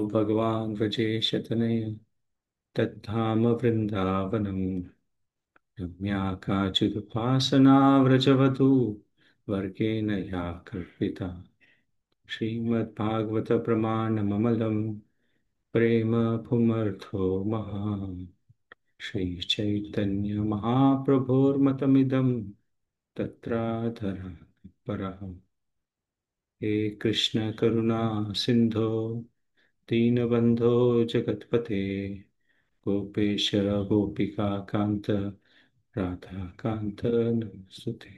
भगवान् व्रजेशतनय तद्धाम वृन्दावनम्। रम्या काचिदुपासना व्रजवधू वर्गेण या कल्पिता। श्रीमद्भागवतप्रमाणममलं प्रेम पुमर्थो महान्। श्रीचैतन्यमहाप्रभोर्मतमिदं तत्राधरपरः। हे कृष्ण करुणा सिन्धो दीनबन्धो जगत्पते गोपेश गोपिकान्त राधाकान्त नमस्तुते।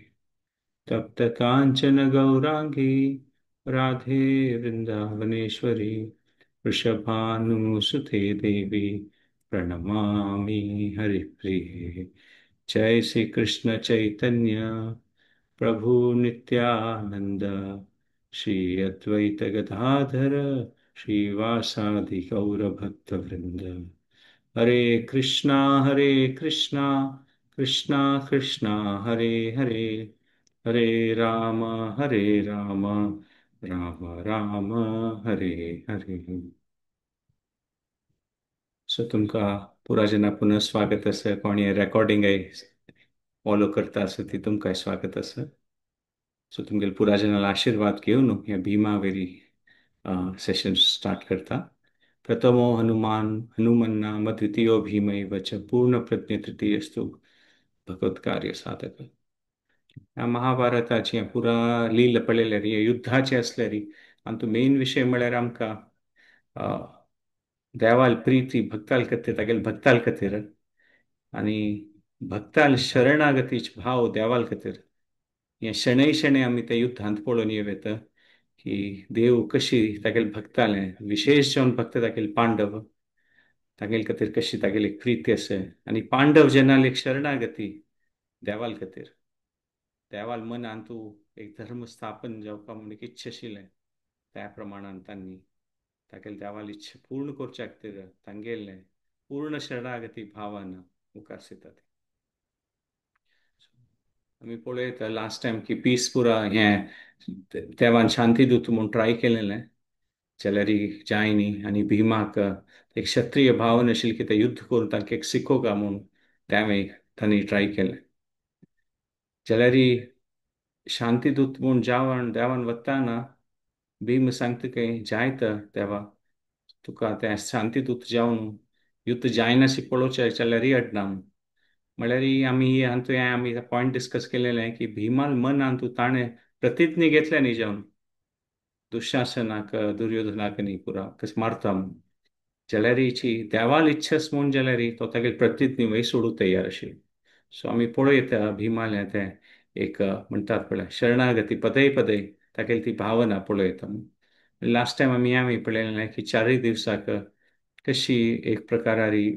तप्त काञ्चन गौराङ्गी राधे वृन्दावनेश्वरी वृषभानुसुते देवी प्रणमामि हरिप्रिये। जय श्री कृष्ण चैतन्य प्रभु नित्यानंद श्री अद्वैत गदाधर श्रीवासादि गौर भक्तवृंद। हरे कृष्णा हरे कृष्णा कृष्णा कृष्णा हरे हरे, हरे राम हरे राम राम राम हरे हरे। सो तुमकां पुरा जना पुनः स्वागत आसा। कोणी रेकॉर्डिंग फॉलो करता आसा ती तुमकां स्वागत आसा। सो तुमगेले पुरा जनाला आशीर्वाद घेवन हे भीमा वेरी सेशन स्टार्ट करता। प्रथमो हनुमान हनुमन नाम द्वितीयो भीमैव च पूर्ण प्रज्ञ तृतीयस्तु भगवत कार्य साधक। ह्या महाभारताची पुरा लील पळयल्यार युद्धाचे आसल्यार आनी तो मेन विशय म्हळ्यार आमकां देवाल प्रिती भक्ताल खातीर, तागेले भक्ताल खातीर आनी भक्ताल शरणागतीचे भाव देवाल खातीर। हे शणै शणै आमी त्या युद्धांत पळोवन येवं येता की देव कशी तागेले भक्ताले, विशेष जावन भक्त तागेले पांडव, तागेले खातीर कशी तागेली प्रिती आसा आनी पांडव जेन्ना एक शरणागती देवाल खातीर, देवाल मनान तूं एक धर्म स्थापन जावपा म्हूण एक इच्छा आशिल्लें, त्या प्रमाणान तांणी तागेले देवाल इच्छा पूर्ण करच्या खातीर तांगेलें पूर्ण शरणागती भावान मुखार सरतात। आमी पळयता लास्ट टायम की पीस पुरा हें देवान शांती दूत म्हूण ट्राय केलेलें जाल्यार जाय न्ही आनी भीमाक एक क्षत्रिय भावन आशिल्ली की तें युद्ध करून तांकां एक शिकोवका म्हूण तें तांणी ट्राय केलें। जाल्यार शांती दूत म्हूण जावन देवान वतना भीम सांगता की जायत देवा तुका तें शांती दूत जावन युद्ध जायनाशी पळोवचें जाल्यार अडना। म्हळ्यार आमी हातूंत हें आमी पॉयंट डिस्कस केलेलें की भीमाल मनान तूं ताणें प्रतिज्ञा घेतल्या न्ही जावन दुशासनाक दुर्योधनाक न्ही पुरा कशें मारता म्हूण, जाल्यार देवाल इच्छास म्हूण जाल्यार तो तागेली प्रतिज्ञा वय सोडूंक तयार आशिल्लो। सो आमी पळयता भीमालें तें एक म्हणटात पळय शरणागती पदे पदे तागेली ती भावना पळयता। लास्ट टायम आमी आमी पळयलें की चारूय दिवसाक कशी एक प्रकारारी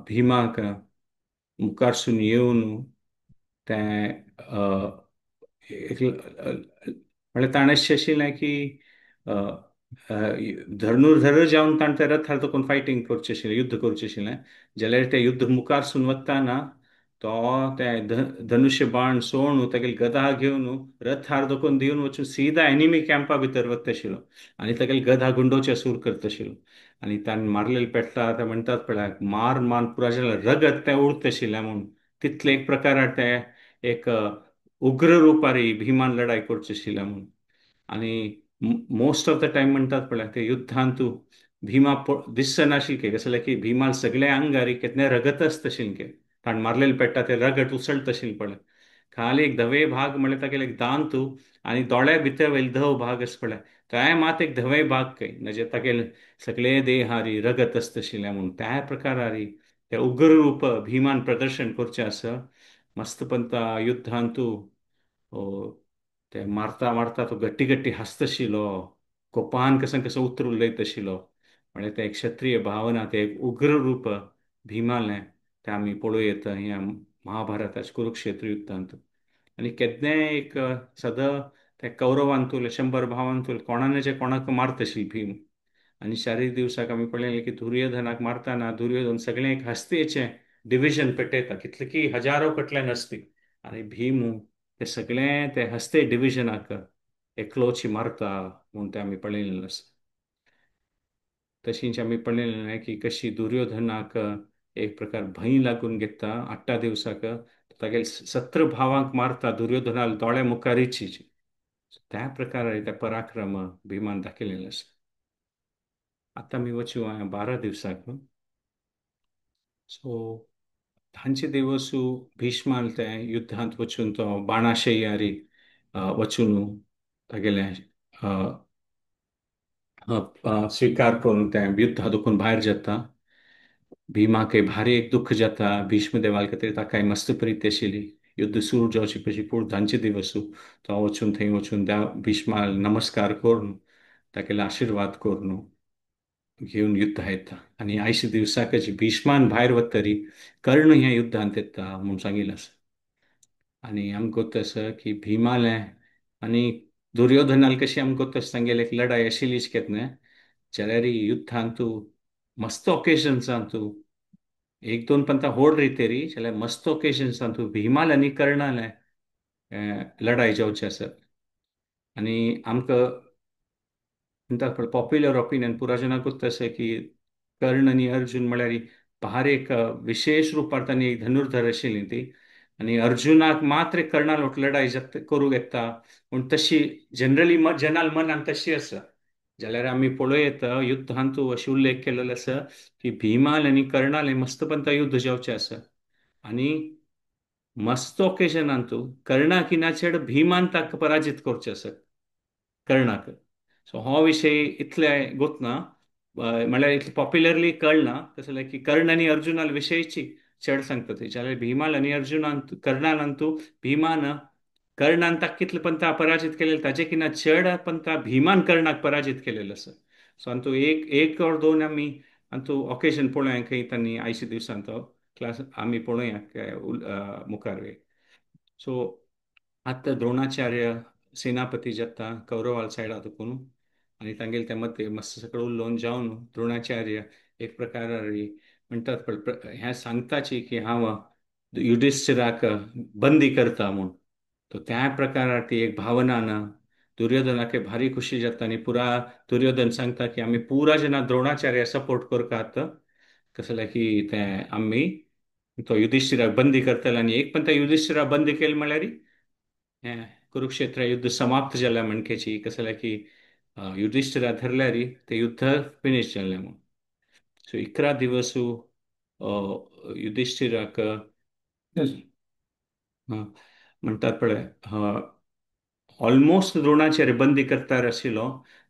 भीमाक मुखारसून येवन तें एक म्हळ्यार ताणें अशें आशिल्लें की धर्णूर जावन ताणें तें रथार तो कोण फायटींग करचें आशिल्लें, युद्ध करचें आशिल्लें, जाल्यार तें युद्ध मुखारसून वतना तो तें धनुष्य बाण सोडून तागेली गदा घेवन रथार दोकून दिवन वचून सीधा एनिमी कॅम्पा भितर वता आशिल्लो आनी तागेली गदा गुंडोवचे सूर करता आशिल्लो आनी ताणें मारलेले पेटला ते म्हणटात पळय मार मान पुरा जाल्यार रगत तें उरता आशिल्लें म्हूण तितले एक प्रकारार तें एक उग्र रुपारी भीमान लढाई करची आशिल्लें म्हूण। आनी मोस्ट ऑफ the time म्हणटात पळय ते युद्धांत भीमा दिसनाशिल्लें की कसलें की भीमाल सगळे अंगारी कितलें रगत आसता आशिल्लें, ताणें मारलेलें पेट्टा तें रगत उसळटा आशिल्लें पळय, खाली एक धवे भाग म्हळ्यार तागेले एक दांत आनी दोळ्या भितर वयले धव भाग आसा पळय तें मात एक धवे भाग खंय म्हणजे तागेले सगळे देहारी रगत आसता आशिल्लें म्हूण त्या प्रकारारी ते उग्र रूप भीमान प्रदर्शन करचें आसा। मस्त पंता युद्धांतू ते मारता मारता तो गट्टी गट्टी हांसता आशिल्लो, कोपान कसो कसो उतर उलयता आशिल्लो, म्हळ्यार तें एक क्षत्रिय भावना तें एक उग्र रूप भीमालें तें आमी पळोवं येता ह्या महाभारताच्या कुरुक्षेत्र युद्धांत। आनी केन्नाय एक सदां ते कौरवांतूल 100 भावांतूल कोणाचे कोणाक मारता आशिल्ले भीम। आनी चारूय दिवसाक आमी पळयलें की दुर्योधनाक मारतना दुर्योधन सगळें एक हस्तीचें डिविजन पेटयता, कितले की हजारो कटल्यान हस्ती आनी भीम ते सगळें ते हस्ते डिविजनाक एकलोची मारता म्हूण तें आमी पळयलें आसा। तशींच आमी पळयलें की कशी दुर्योधनाक एक प्रकार भंय लागून घेता आठ्ठा दिवसाक तागेले सत्र भावांक मारता दुर्योधनाल दोळ्या मुखारीची. त्या प्रकारे त्या पराक्रम भीमान दाखयलेलो आसा. आतां आमी वचूं 12 दिवसाक. सो तांचे देवसू भीष्मान ते युद्धांत वचून तो बाणाशय्यारी वचून तागेलें स्विकार करून तें युद्धा दुखून भायर जाता. भीमाक भारी एक दुख्ख जाता. भीष्म देवाल खातीर ताकाय मस्त प्रीत आशिल्ली. युद्ध सुरू जावचे पयलीं पूण तांचे दिवसू तो वचून थंय वचून त्या भीष्माक नमस्कार करून तागेलो आशिर्वाद करून घेवन युद्ध येता. आनी आयच्या दिवसाकच भीष्मान भायर वतरी कर्ण ह्या युद्धांत येता म्हूण सांगिल्लें आसा. आनी आमकां तसो की भीमालें आनी दुर्योधनाल कशी आमकां तशें सांगेलें एक लडाय आशिल्लीच केन्ना जाल्यार युद्धांत तूं मस्त ओकेजन्सान तूं एक दोन पंता होड रितेरी जाल्यार मस्त ओकेजन्सान तूं भीमाल आनी कर्णालें लडाय जावची आसत. आनी आमकां म्हणटात पळय पॉप्युलर ओपिनियन पुरा जनाकूच तशें की कर्ण आनी अर्जुन म्हळ्यार भार एक विशेश रुपार तांणी एक धनुर्धर आशिल्ली ती. आनी अर्जुनाक मात्र कर्णाल वट लडाय करूंक येता पूण तशी जनरली जनाल मनान तशी आसा. जाल्यार आमी पळोवं येता युद्धांत अशें उल्लेख केलेलो आसा की भीमाल आनी कर्णाल हें मस्तपंता युद्ध जावचें आसा. आनी मस्त ओकेजनान तूं कर्णाक चेड भीमान ताका पराजीत करचें आसा कर्णाक. सो हो विशय इतले गोतना म्हणल्यार इतले पॉप्युलरली कळना कसलें की कर्ण आनी अर्जुनाल विशयची चड सांगता ती. जाल्यार भीमाल आनी अर्जुनान कर्णान तूं भीमान कर्णान ताका कितले पंता पराजीत केलेले ताजे किना चड पंता भीमान कर्णाक पराजीत केलेलो आसा. सो आनी तूं एक एक और दोन आमी आनी तूं ओकेजन पळोवया खंय तांणी आयच्या दिवसान तो क्लास आमी पळोवया मुखार. सो आतां द्रोणाचार्य सेनापती जाता कौरवाल सायडा दुखून आनी तांगेले ते मध्य मस्त सगळं उलोवन जावन द्रोणाचार्य एक प्रकारे म्हणटात पळय हें सांगताची की हांव युधिश्ठिराक बंदी करता म्हूण. तो त्या प्रकारार ती एक भावना ना दुर्योधनाक भारी खुशी जाता आनी पुरा दुर्योधन सांगता की आमी पुरा जेन्ना द्रोणाचार्य सपोर्ट करतात कसलें की तें आमी तो युधिश्ठिराक बंदी करतले आनी एक पण त्या युधिश्ठिराक बंदी केले म्हणल्यार हें कुरुक्षेत्र युद्ध समाप्त जालें म्हणकेची कसलें की युधिश्ठिरा धरल्यार तें युद्ध फिनीश जालें म्हूण. सो 11 दिवसू युधिश्ठिराक म्हणटात पळय ऑलमोस्ट द्रोणाचार्य बंदी करता आशिल्लो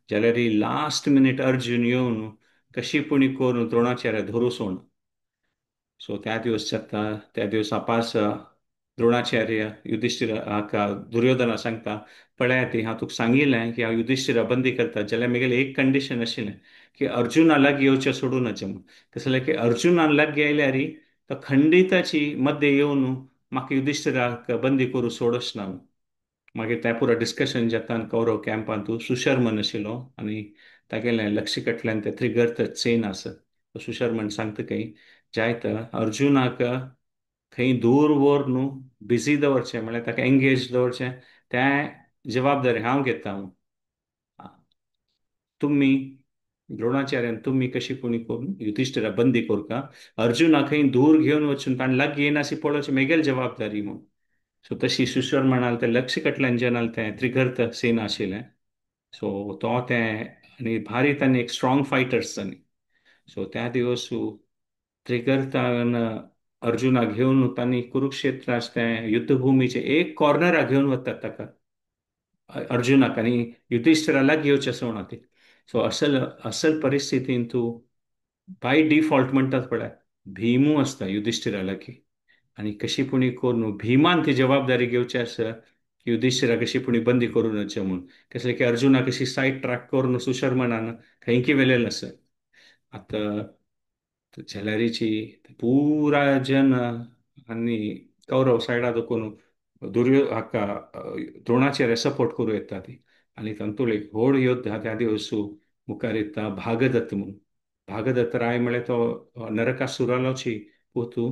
जाल्यार लास्ट मिनीट अर्जुन येवन कशी पुणी करून द्रोणाचार्य धरू सोड. सो त्या दिवस जाता त्या दिवस आपास द्रोणाचार्य युधिश्ठिराक दुर्योधना सांगता पळया ती हांव तुका सांगिल्लें की हांव युधिश्ठिरा बंदी करता जाल्यार म्हगेलें एक कंडिशन आशिल्लें की अर्जुना लागीं येवचें सोडूं नजे म्हूण. कसलें की अर्जुनान लागीं आयल्यार तो खंडिताची मध्य येवन म्हाका युधिश्ठिराक बंदी करूं सोडच ना. मागीर तें पुरो डिस्कशन जाता कौरव कॅम्पांत सुशर्मन आशिल्लो आनी तागेलें लक्ष कटल्यान तें त्रिगर्त चेन आसा. सुशर्मन सांगता खंय जायत अर्जुनाक खंय दूर व्हर न्हू बिजी दवरचें म्हळ्यार ताका एंगेज दवरचें तें जबाबदारी हांव घेता. तुमी द्रोणाचार्यान तुमी कशी पुणी करून युधिश्ठिरा बंदी करका अर्जुना खंय दूर घेवन वचून ताणें लागीं येनाशी पळोवचें मेगेल जबाबदारी म्हूण. सो तशी सुशर म्हणाल तें लक्ष कटल्यान जेनाल तें त्रिगर्त सेना आशिल्लें. सो तो तें आनी भारी तांणी एक स्ट्रॉंग फायटर्स तांणी. सो त्या दिवस त्रिगर्तान अर्जुना घेवन तांणी कुरुक्षेत्रास तें युद्धभुमीचे एक कॉर्नरा घेवन वतात ताका अर्जुनाक आनी युधिश्ठिरा लागीं येवचें आसा ती. सो असल असल परिस्थितीन तूं बाय डिफॉल्ट म्हणटात पळय भीमू आसता युधिश्ठिरा लागीं आनी कशी पुणी करून भीमान ती जबाबदारी घेवची आसा की युधिश्ठिरा कशी पुणी बंदी करूं नजे म्हूण. कसलें की अर्जुना कशी सायड ट्रॅक करून सुशर्मनान खंयकी व्हेलेलें आसा. आतां जाल्यारीची पुरा जन आनी कौरव सायडा दखून दुर्यो हाका द्रोणाचार्य सपोर्ट करूं येता ती. आनी तातूंत एक व्हड योद्धा त्या दिवसू मुखार येता भागदत्त म्हूण. भागदत्त राय म्हळ्यार तो नरकासुरालोची पुतू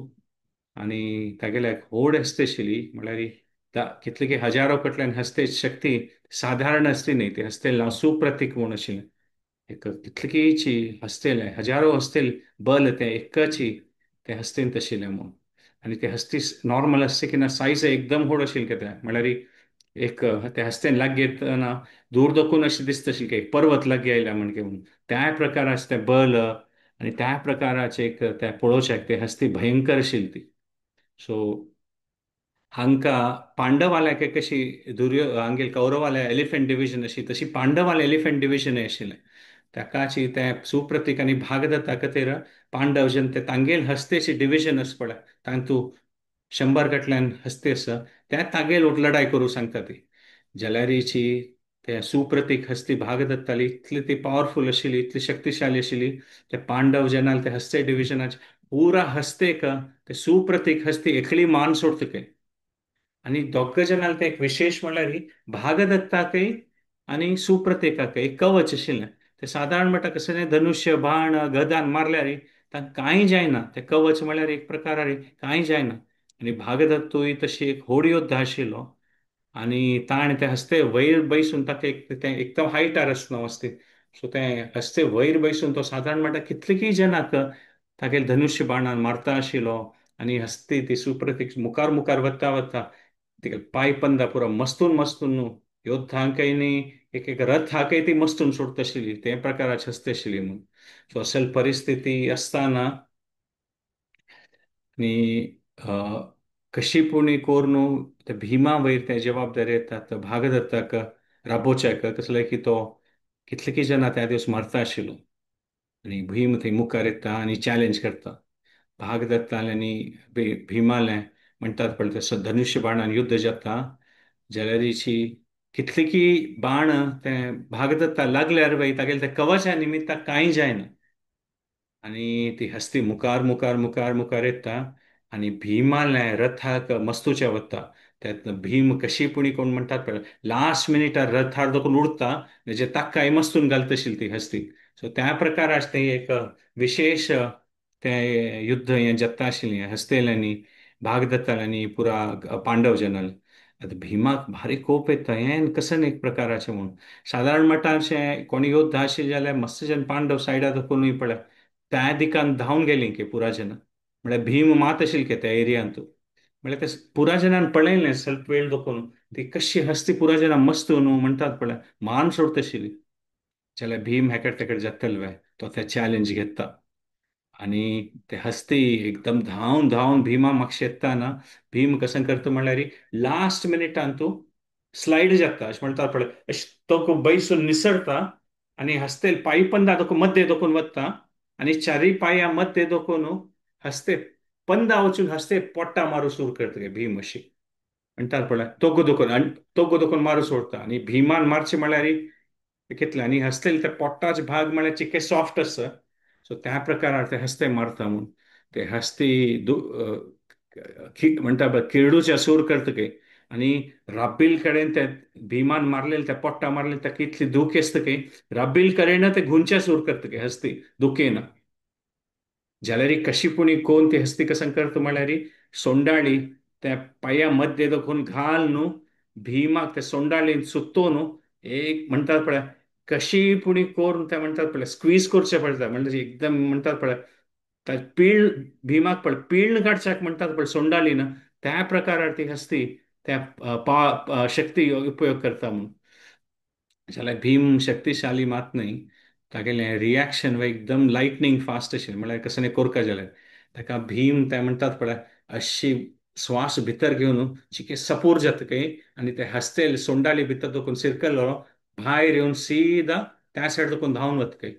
आनी तागेल्याक व्हड हस्ती आशिल्ली म्हळ्यार कितले की हजारो कडल्यान हस्ते शक्ती साधारण हस्ती न्ही ती हस्ते नांव सुप्रतीक म्हूण आशिल्लें. एक कितलीची हस्तेल हजारो हस्तेल बल ते एकची ते हस्तेन तशिल्लें म्हूण. आनी ते हस्ती नॉर्मल आसचे की ना सायज एकदम व्हड आशिल्लें कितें म्हळ्यार एक ते हस्तेन लागीं येतना दूर दकून अशें दिसता आशिल्लें की एक पर्वत लागीं आयल्या म्हण घेवन त्या प्रकाराचें तें बल आनी त्या प्रकाराचें एक तें पळोवच्याक ते हस्ती भयंकर आशिल्ली ती. सो हांकां पांडवाल्याक कशी दुर्यो हांगेल कौरवाल्या एलिफंट डिविजन अशी तशी पांडवाले एलिफंट डिविजन आशिल्लें. ताकाची ते सुप्रतीक आनी भागदत्ता खातीर पांडव जेन्ना ते तांगेल हस्तेची डिविजन आसा पळय तांतू 100 कडल्यान हस्ती आसा त्या तागेल लढाय करूं सांगता ती. जाल्यारीची ते सुप्रतीक हस्ती भागदत्ताली इतली ती पावरफूल आशिल्ली, इतली शक्तिशाली आशिल्ली ते पांडव जेन्ना ते हस्ते डिविजनाचे पुरा हस्तेक ते सुप्रतीक हस्ती एकली मान सोडता काय. आनी दोग जाणांक ते एक विशेश म्हणल्यार भागदत्ताकय आनी सुप्रतिकाकय एक कवच आशिल्लें. ते सादारण म्हणटा कसलें धनुष्य बाण गदान मारल्यार तांकां कांय जायना, ते कवच म्हणल्यार एक प्रकार कांय जायना. आनी भागदत्तूय तशी एक होड योद्धा आशिल्लो आनी ताणें ते हस्ते वयर बैसून ताका एक तें एकदम हायटार आसना हस्ती, सो तें हस्ते वयर बैसून तो सादारण म्हणटा कितलेकीय जनाक तागेले धनुष्य बाणान मारता आशिल्लो. आनी हस्ती ती सुप्रतीक मुखार मुखार वता वता तिका पांयपंदा पुरो मस्तून मस्तून न्हू योद्धांकय न्ही एक एक रथाकय ती मस्तून सोडता आशिल्ली, ते प्रकाराची हस्ती आशिल्ली म्हूण. सो असल परिस्थिती आसतना आनी कशी पुणी करून ते भीमा वयर ते जबाबदारी येता तो भागदत्ताक राबोवच्याक कसले की तो कितले जाणां त्या दिवस मरता आशिल्लो. आनी भीम थंय मुखार येता आनी चॅलेंज करता भागदत्तालें आनी भीमालें म्हणटात पळय ते धनुष्य बाणान युद्ध जाता जाल्यारीची कितलीकी बाण ते भागदत्ता लागल्यार वय तागेले ते कवचा निमित्ताक कांय जायना. आनी ती हस्ती मुखार मुखार मुखार मुखार येता आनी भीमालें रथाक मस्तूचे वता. त्यात भीम कशी पुणी कोण म्हणटात पळय लास्ट मिनिटार रथार दखून उडता म्हणजे ताकाय मस्तून घालता आशिल्ली ती हस्ती. सो त्या प्रकाराचें तें एक विशेश तें युद्ध हें जाता आशिल्लें हस्तेल्यांनी भागदत्ताल्यांनी पुरा पांडव जनाल. आतां भीमाक भारी कोप येता हें कसन एक प्रकाराचें म्हूण. सादारण मटार अशें कोणी योद्धा आशिल्ले जाल्यार मस्त जन पांडव सायडा दखूनय पळय त्या दिकान धांवन गेली की पुरा जनां म्हळ्यार भीम मात आशिल्ले की त्या एरियांत म्हळ्यार ते पुरा जनान पळयलें स्वल्प वेळ दखून ती कशी हस्ती पुरा जनां मस्त न्हू म्हणटात पळय मान सोडता आशिल्ली. जाल्यार भीम हेकड तेकड जातले वे तो ते चॅलेंज घेता आनी ते हस्ती एकदम धांवन धांवन भीमा मागशे येता ना भीम कसं करता म्हणल्यार लास्ट मिनिटान तूं स्लायड जाता अशें म्हणटा पळय अशें तो बैसून निसरता आनी हस्ते पांयपंदा दोखून मद्दे दोखून वता आनी चारय पांयां मद्दे दोखून हस्ते पंदा वचून हस्ते पोट्टा मारू सुरू करता भीम अशी म्हणटात पळय तोगो दोखून आनी तोगो दोखून मारू सोडता. आनी भीमान मारचें म्हणल्यार कितलें आनी हस्ते ते पोट्टाचे भाग म्हळ्यार चिके सॉफ्ट आसा सो त्या प्रकारार ते हस्ते मारता म्हूण ते हस्ती म्हणटा पळय किरडूचे सूर करता काय. आनी राबील कडेन ते भीमान मारलेले त्या पोट्टा मारलेले ताका इतली दूख आसता काय राबील कडेन ते गुंच्या सूर करता काय हस्ती दुखेना. जाल्यार कशी पुणी कोण ती हस्ती कसं करता म्हणल्यार सोंडाळी त्या पांया मध्य दखून घाल न्हू भीमाक ते सोंडाळीन सुत्तो न्हू एक म्हणटात पळय कशी पुणी करून ते म्हणटात पळय स्क्वीज करचें पडटा म्हणजे एकदम म्हणटात पळय पीळ भीमाक पळय पीळ काडच्याक म्हणटात पळय सोंडाळी ना त्या प्रकारार ती हस्ती त्या पा शक्ती उपयोग करता म्हूण. जाल्यार भीम शक्तिशाली मात न्हय तागेलें रिएक्शन एकदम लायटनींग फास्ट आशिल्लें म्हळ्यार कसलें कोरका जाल्यार ताका भीम ते म्हणटात पळय अशी श्वास भितर घेवन चिके सपूर जाता काय आनी ते हस्ते सोंडाली भितर दोखून सिरकलो भायर येवन सीदा त्या सायड दोखून धांवन वता काय.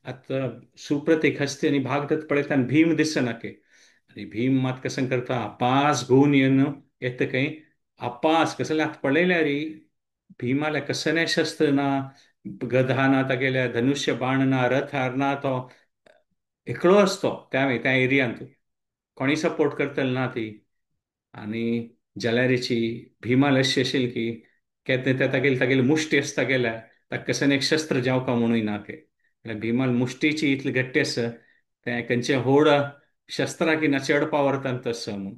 आतां सुप्रतीक हस्ती आनी भागदत्त पळयता आनी भीम दिसना काय. आनी भीम मात कसं करता आपास घुंवून येवन येता काय आपास कसलें आतां पळयल्यार भीमाल्या कसलें शस्त्र ना गधा ना तागेल्या धनुष्य बाण ना रथार ना तो एकलो आसतो त्या त्या एरियांत कोणी सपोर्ट करतले ना ती. आनी जाल्यारीची भीमाल अशी आशिल्ली की केन्ना ते तागेली तागेली मुश्टी आसता गेल्या ताका कसलें एक शस्त्र जावका म्हणून ना ते म्हळ्यार भीमाल मुश्टीची इतली घट्टी आसा तें खंयचें होड शस्त्राक ना चड पावर तांत आसा म्हूण.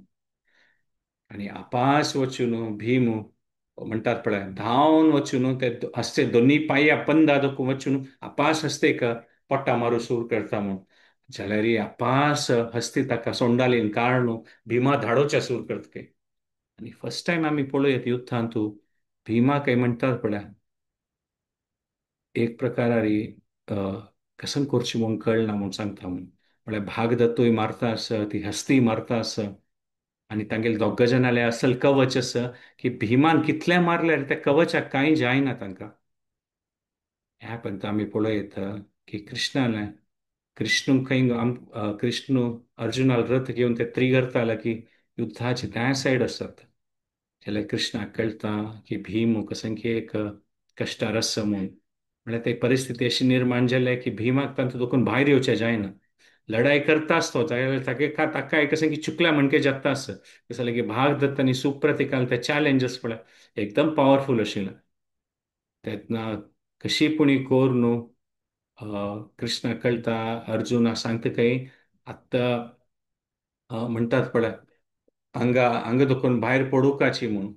आनी आपास वचून भीम म्हणटात पळय धांवन वचून न्हू ते हस्ते दोनी पांया पंदा दोखून वचून आपास हस्तेक पोटा मारू सूर करता म्हूण जाल्यार आपास हस्ती ताका सोंडालीन काळ न्हू भीमा धाडोवच्या सूर करता. आनी फर्स्ट टायम आमी पळयत युद्धांतू भीमा काय म्हणटात पळय एक प्रकारारी कसं करची म्हूण कळना म्हूण सांगता म्हूण म्हळ्यार भागदत्तूय मारता आसा ती हस्ती मारता आसा आनी तांगेले दोग जाणाले असल कवच आसा की भीमान कितलें मारल्यार त्या कवचाक कांय जायना तांकां. ह्या पर्यंत आमी पळयत की कृष्णाले कृष्णू खंय कृष्णू अर्जुनाल रथ घेवन ते त्रिगर्ताला की युद्धाचे त्या सायड आसात जाल्यार कृष्णाक कळटा की भीम कसं की एक कश्टार आसा म्हूण. म्हळ्यार ते परिस्थिती अशी निर्माण जाल्या की भीमाक तांतूं दोकून भायर येवचें जायना. लढाई करताच तो जाल्यार ताका ताका कसं की चुकल्या म्हणके जाता आसा कसं की भागदत्त आनी सुप्रतिकाल ते चॅलेंजस पळय एकदम पावरफूल आशिल्लें. तेन्ना कशी पुणी कोर न्हू कृष्णा कळटा अर्जुना सांगता खंय आत्तां म्हणटात पळय हांगा हांगा दोकून भायर पडुकाची म्हूण.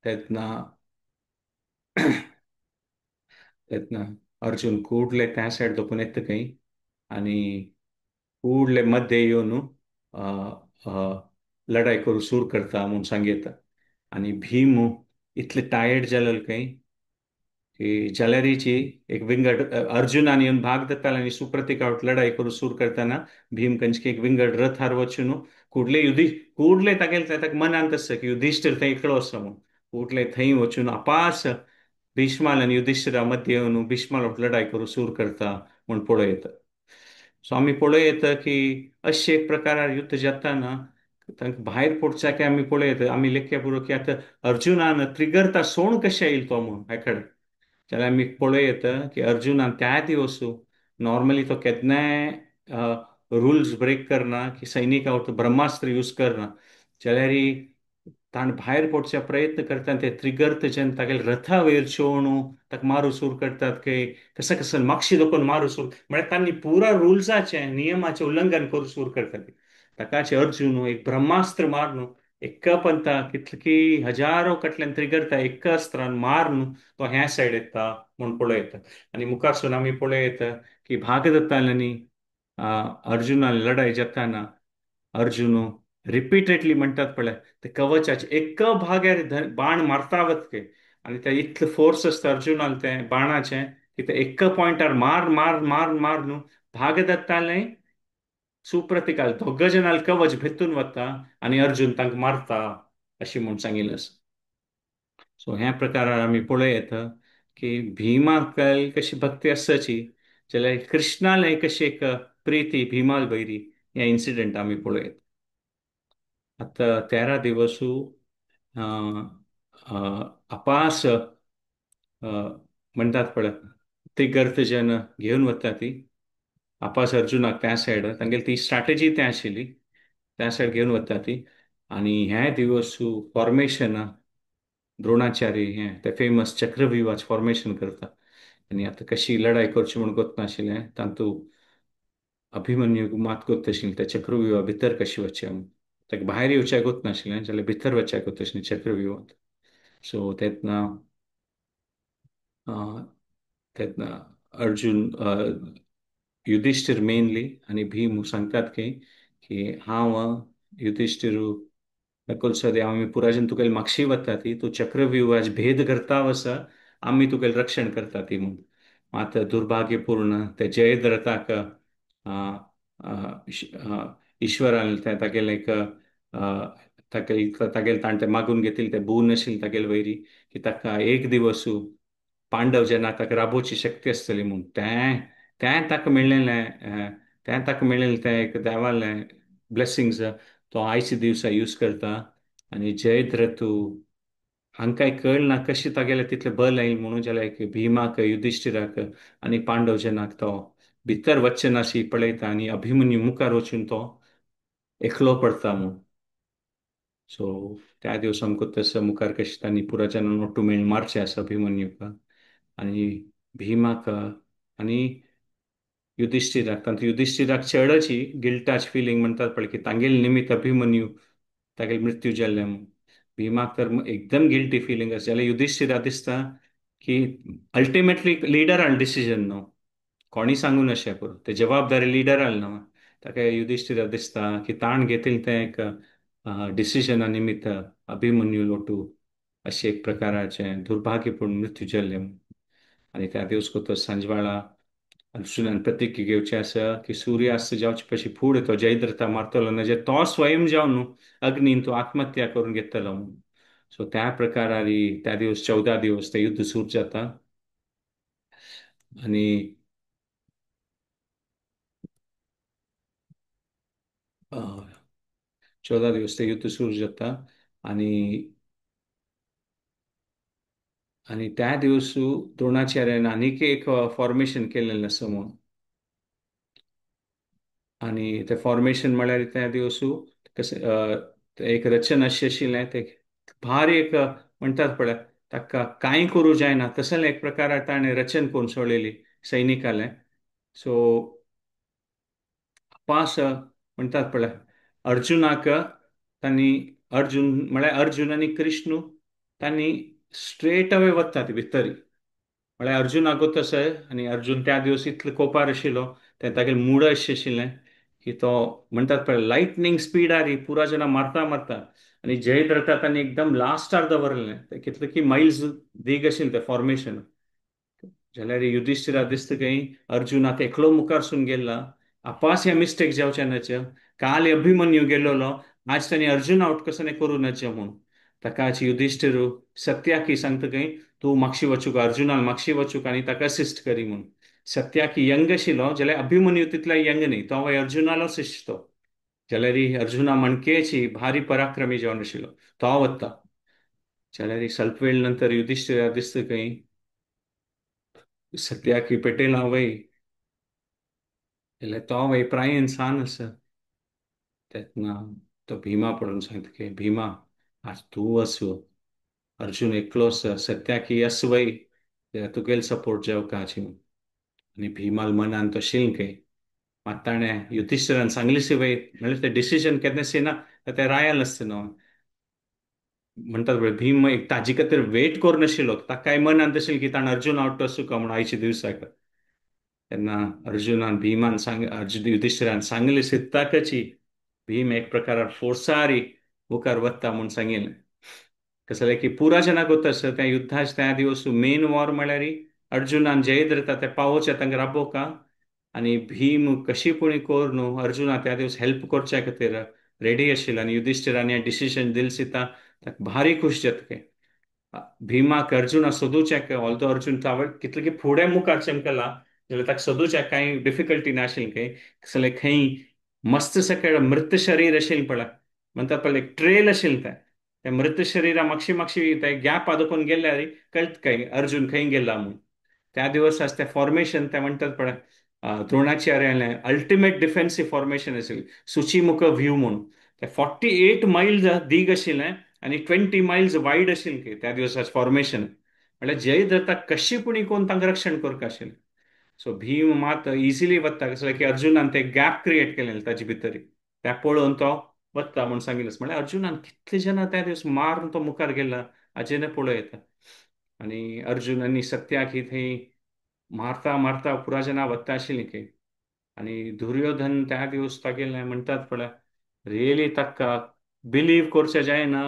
तेन्ना तेन्ना अर्जुन कुडले त्या सायड दोकून येता खंय आनी कुडले मध्य येवन लढाई करूं सूर करता म्हूण सांगता. आनी भीम इतले टायर्ड जालेले खंय की जाल्यारीची एक विंगड अर्जुनान येवन भाग दत्ताल आनी सुप्रतिकावट लढाई करूं सूर करतना भीम कंचकी एक विंगड रथार वचून कुडले युधी कुडले तागेले ताका मनांत आसता की युधिश्ठीर थंय एकलो आसा म्हूण कुडले थंय वचून अपास भीष्माल आनी युधिश्ठिरा मध्य येवन भीष्माल लढाई करूं सूर करता म्हूण पळयता. सो आमी पळयता की अशे एक प्रकारार युद्ध जाताना तांकां भायर पडच्याक आमी पळयता आमी लेखया पुरो की आतां अर्जुनान त्रिगर्ता सोण कशें येयल तो म्हूण हेकडे जाल्यार आमी पळयता की अर्जुनान त्या दिवसू नॉर्मली तो केन्नाय रुल्स ब्रेक करना की सैनिक ब्रह्मास्त्र यूज करना जाल्यार ताण भायर पडच्या प्रयत्न करता ते त्रिगर्त जेन्ना तागेले रथा वयर चोवन ताका मारू सूर करतात की कसं कसं मागशी दोकून मारू सूर म्हळ्यार तांणी पुरा रुल्साचें नियमाचें उल्लंघन करूं सूर करतात. ताकाचे अर्जुन एक ब्रह्मास्त्र मारून एका पंता कितले की हजारो कटल्यान त्रिगर्ता एका अस्त्रान मारून तो ह्या सायड येता म्हूण पळयता. आनी मुखारसून आमी पळयता की भागदत्तांनी अर्जुनान लढाई जाताना अर्जुन रिपीटेडली म्हणटात पळय ते कवचाचे एक भाग्यार बाण मारतावत के आनी ते इतले फोर्स आसता अर्जुनान ते बाणाचे की ते एक पॉयंटार मार मार मार मार न्हू भागदत्तालें सुप्रतिकाल दोग जाणां कवच भेतून वता आनी अर्जुन तांकां मारता अशें म्हूण सांगिल्लें आसा. सो ह्या प्रकारार आमी पळयता की भीमाक कशी भक्ती आसाची जाल्यार कृष्णाले कशी एक प्रिती भीमाल भैरी ह्या इन्सिडंट आमी पळयता. आतां 13 दिवसू अपास म्हणटात पळय त्रिगर्त जेन्ना घेवन वता ती आपास अर्जुनाक त्या सायड तांगेली ती स्ट्रॅटेजी त्या आशिल्ली त्या सायड घेवन वता ती. आनी ह्या दिवसू फॉर्मेशन द्रोणाचार्य हें ते फेमस चक्रव्युहाचें फॉर्मेशन करता आनी आतां कशी लढाई करची म्हूण गोतनाशिल्लें तातूंत अभिमन्यू मात गोत आशिल्लें त्या चक्रव्युहा भितर कशी वचचें म्हूण ताका भायर येवच्याक गोतनाशिल्लें जाल्यार भितर वचच्याक गोत आशिल्लें चक्रव्युहांत. सो तेन्ना तेन्ना अर्जुन युधिश्ठीर मेनली आनी भीम सांगतात की की हांव युधिश्ठीर नकुल सहदेव आमी पुराजन तुगेले मागशी वता ती तूं चक्रव्युहाच भेद करता वसा आमी तुगेलें रक्षण करता ती म्हूण. मात दुर्भाग्यपूर्ण ते जयद्रथाक ईश्वरान तागेलें एक तागेले ताणें तें मागून घेतिल्लें तें बून आशिल्लें तागेले वयरी की ताका एक दिवसू पांडव जेन्ना ताका राबोवची शक्ती आसतली म्हूण तें तें ताका मेळ्ळेलें तें ताका मेळ्ळेलें तें एक देवालें ब्लेसिंग्स तो आयच्या दिवसा यूज करता. आनी जयद्रथू हांकांय कळना कशें तागेलें तितलें बल आयलें म्हणून जाल्यार भीमाक युधिश्ठिराक आनी पांडव जेन्नाक तो भितर वचचे नाशी पळयता आनी अभिमन्यू मुखार वचून तो एकलो पडता म्हूण. सो त्या दिवस आमकां तसो मुखार कशें तांणी पुराच्यान नोटू मेळून मारचें आसा अभिमन्यूक आनी भीमाक आनी युधिश्ठिराक. तांतूं युधिश्ठिराक चडची गिल्टाच फिलींग म्हणटात पळय की तांगेले निमित्त अभिमन्यू तागेले मृत्यू जाल्लें म्हूण. भीमाक तर एकदम गिल्टी फिलिंग आसा. जाल्यार युधिश्ठिरा दिसता की अल्टिमेटली लिडरान डिसिजन न्हू, कोणी सांगून अशें पुरो, ते जबाबदारी लिडरान न्हू. ताका युधिश्ठिरा दिसता की ताण घेतील तें एक डिसिजना निमित्त अभिमन्यू लोटू अशें एक प्रकाराचें दुर्भाग्यपूर्ण मृत्यू जाल्लें. आनी त्या दिवस तो सांजवाळा अर्जुनान प्रतिज्ञा घेवची आसा की सूर्यास्त जावचे पशी फुडें तो जयद्रथा मारतलो ना, जे तो स्वयं जावन अग्नीन तो आत्महत्या करून घेतलो म्हणून. सो त्या प्रकारारी त्या दिवस 14 दिवस ते युद्ध सुरू जाता. आनी 14 दिवस ते युद्ध सुरू जाता. आनी आनी त्या दिवस द्रोणाचार्यान आनीक एक फॉर्मेशन केलेलें आसा म्हणून. आनी ते फॉर्मेशन म्हळ्यार त्या दिवस कशें एक रचना अशी आशिल्लें, ते भारी एक म्हणटात पळय ताका कांय करूं जायना तसलें एक प्रकार ताणें रचन करून सोडलेली सैनिकालें. सो पास म्हणटात पळय अर्जुनाक तांणी अर्जुन म्हळ्यार अर्जुन आनी कृष्ण तांणी स्ट्रेट अवे वतात भितर. म्हळ्यार अर्जुनाक तशें, आनी अर्जुन त्या दिवस इतलो कोपार आशिल्लो, तें तागेलें मूड अशें आशिल्लें की तो म्हणटात पळय लायटनींग स्पिडार पुरा जाणां मारता मारता आनी जयद्रथा तांणी एकदम लास्टार दवरलें, तें कितलें की मायल्स दीग आशिल्लें तें फॉर्मेशन. जाल्यार युधिश्ठिरा दिसता खंय अर्जुनाक एकलो मुखारसून गेला, आपास हे मिस्टेक जावचे न्हय, काल अभिमन्यू गेल्लो आज तांणी अर्जुन आवट कसो करूं नचे म्हूण. ताका युधिश्ठिर सत्याकी सांगता खंय तूं मागशी वचूक, अर्जुनान मागशी वचूक आनी ताका असिस्ट करी म्हूण. सत्याकी यंग आशिल्लो जाल्यार अभिमन्यू तितलो यंग न्ही, तो अर्जुनालो शिश्य तो. जाल्यार अर्जुना मणकेची भारी पराक्रमी जावन आशिल्लो, तो वता. जाल्यार स्वल्प वेळ नंतर युधिश्ठिरा दिसता खंय सत्याकी पेटेला वय, जाल्यार तो वय प्राय इंसान आसा. तेन्ना तो भीमा पडून सांगता की भीमा आज तूं आसूं, अर्जुन एकलो आसा, सत्याकी आस वय, जाल्यार तुगेलो सपोर्ट जावका आशी म्हूण. आनी भीमाल मनान तो शिल्लें मात ताणें युधिश्ठिरान सांगली सी वय, म्हणल्यार तें डिसिजन केन्ना ना तें रायाल आसता न्हू. म्हणटात पळय भीम एक ताजे खातीर वेट करून नाशिल्लो, ताकाय मनान तशें की ताणें अर्जुन आवट आसूं काय म्हूण आयच्या दिवसाक. तेन्ना अर्जुनान भीमान सांग अर्जुन युधिश्ठिरान सांगली सिद्धाकाची भीम एक प्रकार फोर्सारी मुखार वता म्हूण सांगिल्लें. कसलें की पुरा जनाक वता आसता त्या युद्धाच त्या दिवस मेन वॉर म्हळ्यार अर्जुनान जयद्रथा ते पावोवचे तांकां राबोवका आनी भीम कशी पुणी करून अर्जुना त्या दिवस हेल्प करच्या खातीर रेडी आशिल्लो. आनी युधिश्ठिरान हें डिसिजन दिल सिता ताका भारी खूश जाता. भीमाक अर्जुना सोदूच्याक ऑल्दो अर्जुन तावळ कितले की फुडें मुखार चमकला जाल्यार ताका सोदूच्याक कांय डिफिकल्टी नाशिल्ली खंय कसलें खंय मस्त सकाळ मृत शरीर आशिल्लें पळय म्हणटात पळय एक ट्रेल आशिल्लें तें, त्या मृत शरीरा मागशी मागशी ते गॅप आदोकून गेल्यार कळत खंय अर्जुन खंय गेला म्हूण. त्या दिवस आसा तें फॉर्मेशन तें म्हणटात पळय द्रोणाचार्यालें अल्टिमेट डिफेन्सिव फॉर्मेशन आशिल्लें सुचीमुख व्यू म्हूण. ते 48 मायल्स दीग आशिल्लें आनी 20 मायल्स वायड आशिल्लें त्या दिवसा फॉर्मेशन. म्हळ्यार जयद्रथा कशी पुणी कोण तांकां रक्षण करपाक आशिल्लें. सो भीम मात इजिली वता कसलें की अर्जुनान ते गॅप क्रिएट केलें ताजे भितर, त्या पळोवन तो वता म्हूण सांगिल्लें. म्हळ्यार अर्जुनान कितले जाणां त्या दिवस मारून तो मुखार गेला हाजें पळोवं येता. आनी अर्जुन आनी सत्याक ही थंय मारता मारता पुरा जाणां वता आशिल्लीं खंय. आनी दुर्योधन त्या दिवस तागेलें म्हणटात पळय रियली ताका बिलीव करचें जायना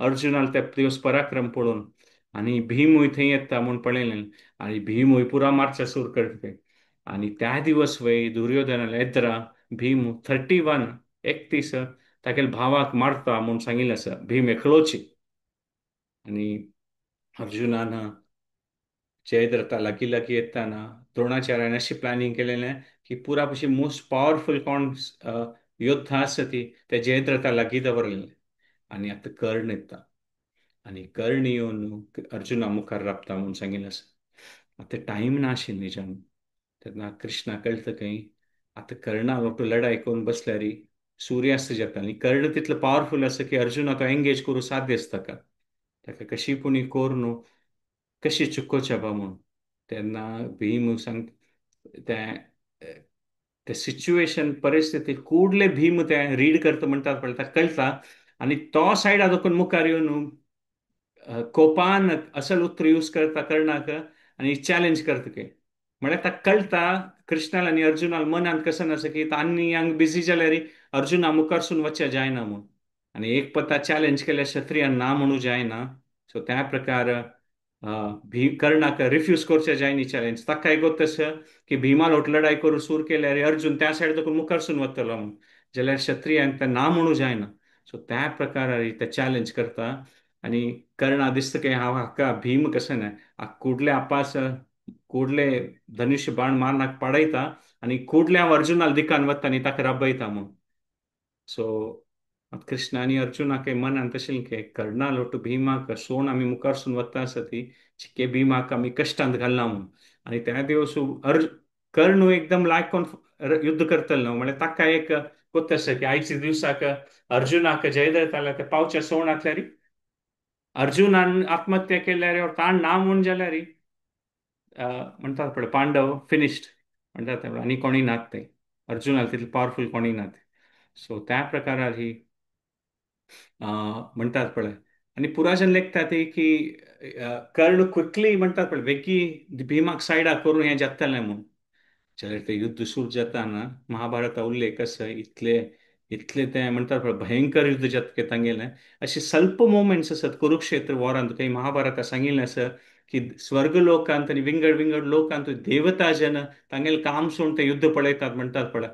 अर्जुनान त्या दिवस पराक्रम पळोवन. आनी भीमूय थंय येता म्हूण पळयलें आनी भीमूय पुरा मारच्या सूर करता. आनी त्या दिवस वय दुर्योधनाले एद्रा भीम 31 31 तागेले भावाक मारता म्हूण सांगिल्लें आसा भीम एकलोची. आनी अर्जुनान जयद्रथा लागीं लागीं येताना द्रोणाचार्यान अशी प्लॅनिंग केलेलें की पुरा पशी मोस्ट पावरफुल कोण योद्धा आसा ती ते जयद्रथा लागीं दवरलेलें. आनी आतां कर्ण येता आनी कर्ण येवन अर्जुना मुखार राबता म्हूण सांगिल्लें आसा. आतां टायम ना आशिल्लो निजान. तेन्ना कृष्णा कळटा खंय आतां कर्णा मोटो लढाय करून बसल्यार सूर्यास्त जाता आनी कर्ण तितलो पावरफूल आसा की अर्जुना तो एंगेज करूं साध्य आसता ताका, ताका कशी पुणी करून कशी चुकोवच्या बा म्हूण. तेन्ना भीम सांग तें सिच्युएशन परिस्थिती कुडले भीम तें रीड करता म्हणटात पळय ताका कळटा आनी तो सायड आदोकून मुखार येवन कोपान असल उतर यूज करता कर्णाक आनी चॅलेंज करता की म्हळ्यार ताका कळटा कृष्णाल आनी अर्जुनाल मनांत कसं आसा की आनी हांग बिजी जाल्यार अर्जुना मुखारसून वचचें जायना म्हूण. आनी एक पत्ता चॅलेंज केल्यार क्षत्रियान ना म्हणू जायना. सो त्या प्रकार कर्णाक रिफ्यूज करचें जायनी चॅलेंज. ताका गोत तशें की भीमा लोट लढाई करून सूर केल्यार अर्जुन त्या सायड देखून मुखारसून वतलो म्हूण, जाल्यार क्षत्रियान ते ना म्हणू जायना. सो त्या प्रकार ते चॅलेंज करता आनी कर्णा दिसता की हांव हाका भीम कशें ना कुडले आपास कुडले धनुष्य बाण मारनाक पाडयता आनी कुडले हांव अर्जुनाक दिकान वता आनी ताका राबयता म्हूण. सो कृष्ण आनी अर्जुनाक मनान तशें की कर्णा लोट भीमाक सोण आमी मुखारसून वता आसा ती चिके भीमाक आमी कश्टांत घालना म्हूण. आनी त्या दिवस कर्ण एकदम लायक कोण युद्ध करतलो न्हू, म्हळ्यार ताका एक कोत आसा की आयच्या दिवसाक अर्जुनाक जयद्रथ आल्या ते पावच्या सोण आसल्यार अर्जुनान आत्महत्या केल्यार ताण ना म्हूण जाल्यार म्हणटात पळय पांडव फिनिश्ड म्हणटात आनी कोणी नात ते अर्जुनाक तितले पावरफूल कोणी नात. सो त्या प्रकारार ही म्हणटात पळय. आनी पुराजन लेखतात ती की कर्ण क्विकली म्हणटात पळय बेगी भीमाक सायडाक करून हें जातलें म्हूण. जाल्यार तें युद्ध सुरू जाता ना महाभारता उल्लेख आसा इतले इतले तें म्हणटात पळय भयंकर युद्ध जाता तांगेलें. अशे स्वल्प मोमेंट्स आसात कुरुक्षेत्र वॉरांत थंय महाभारता सांगिल्लें आसा की स्वर्ग लोकांत आनी विंगड विंगड लोकांत देवता जन तांगेलें काम सोडून ते युद्ध पळयतात म्हणटात पळय.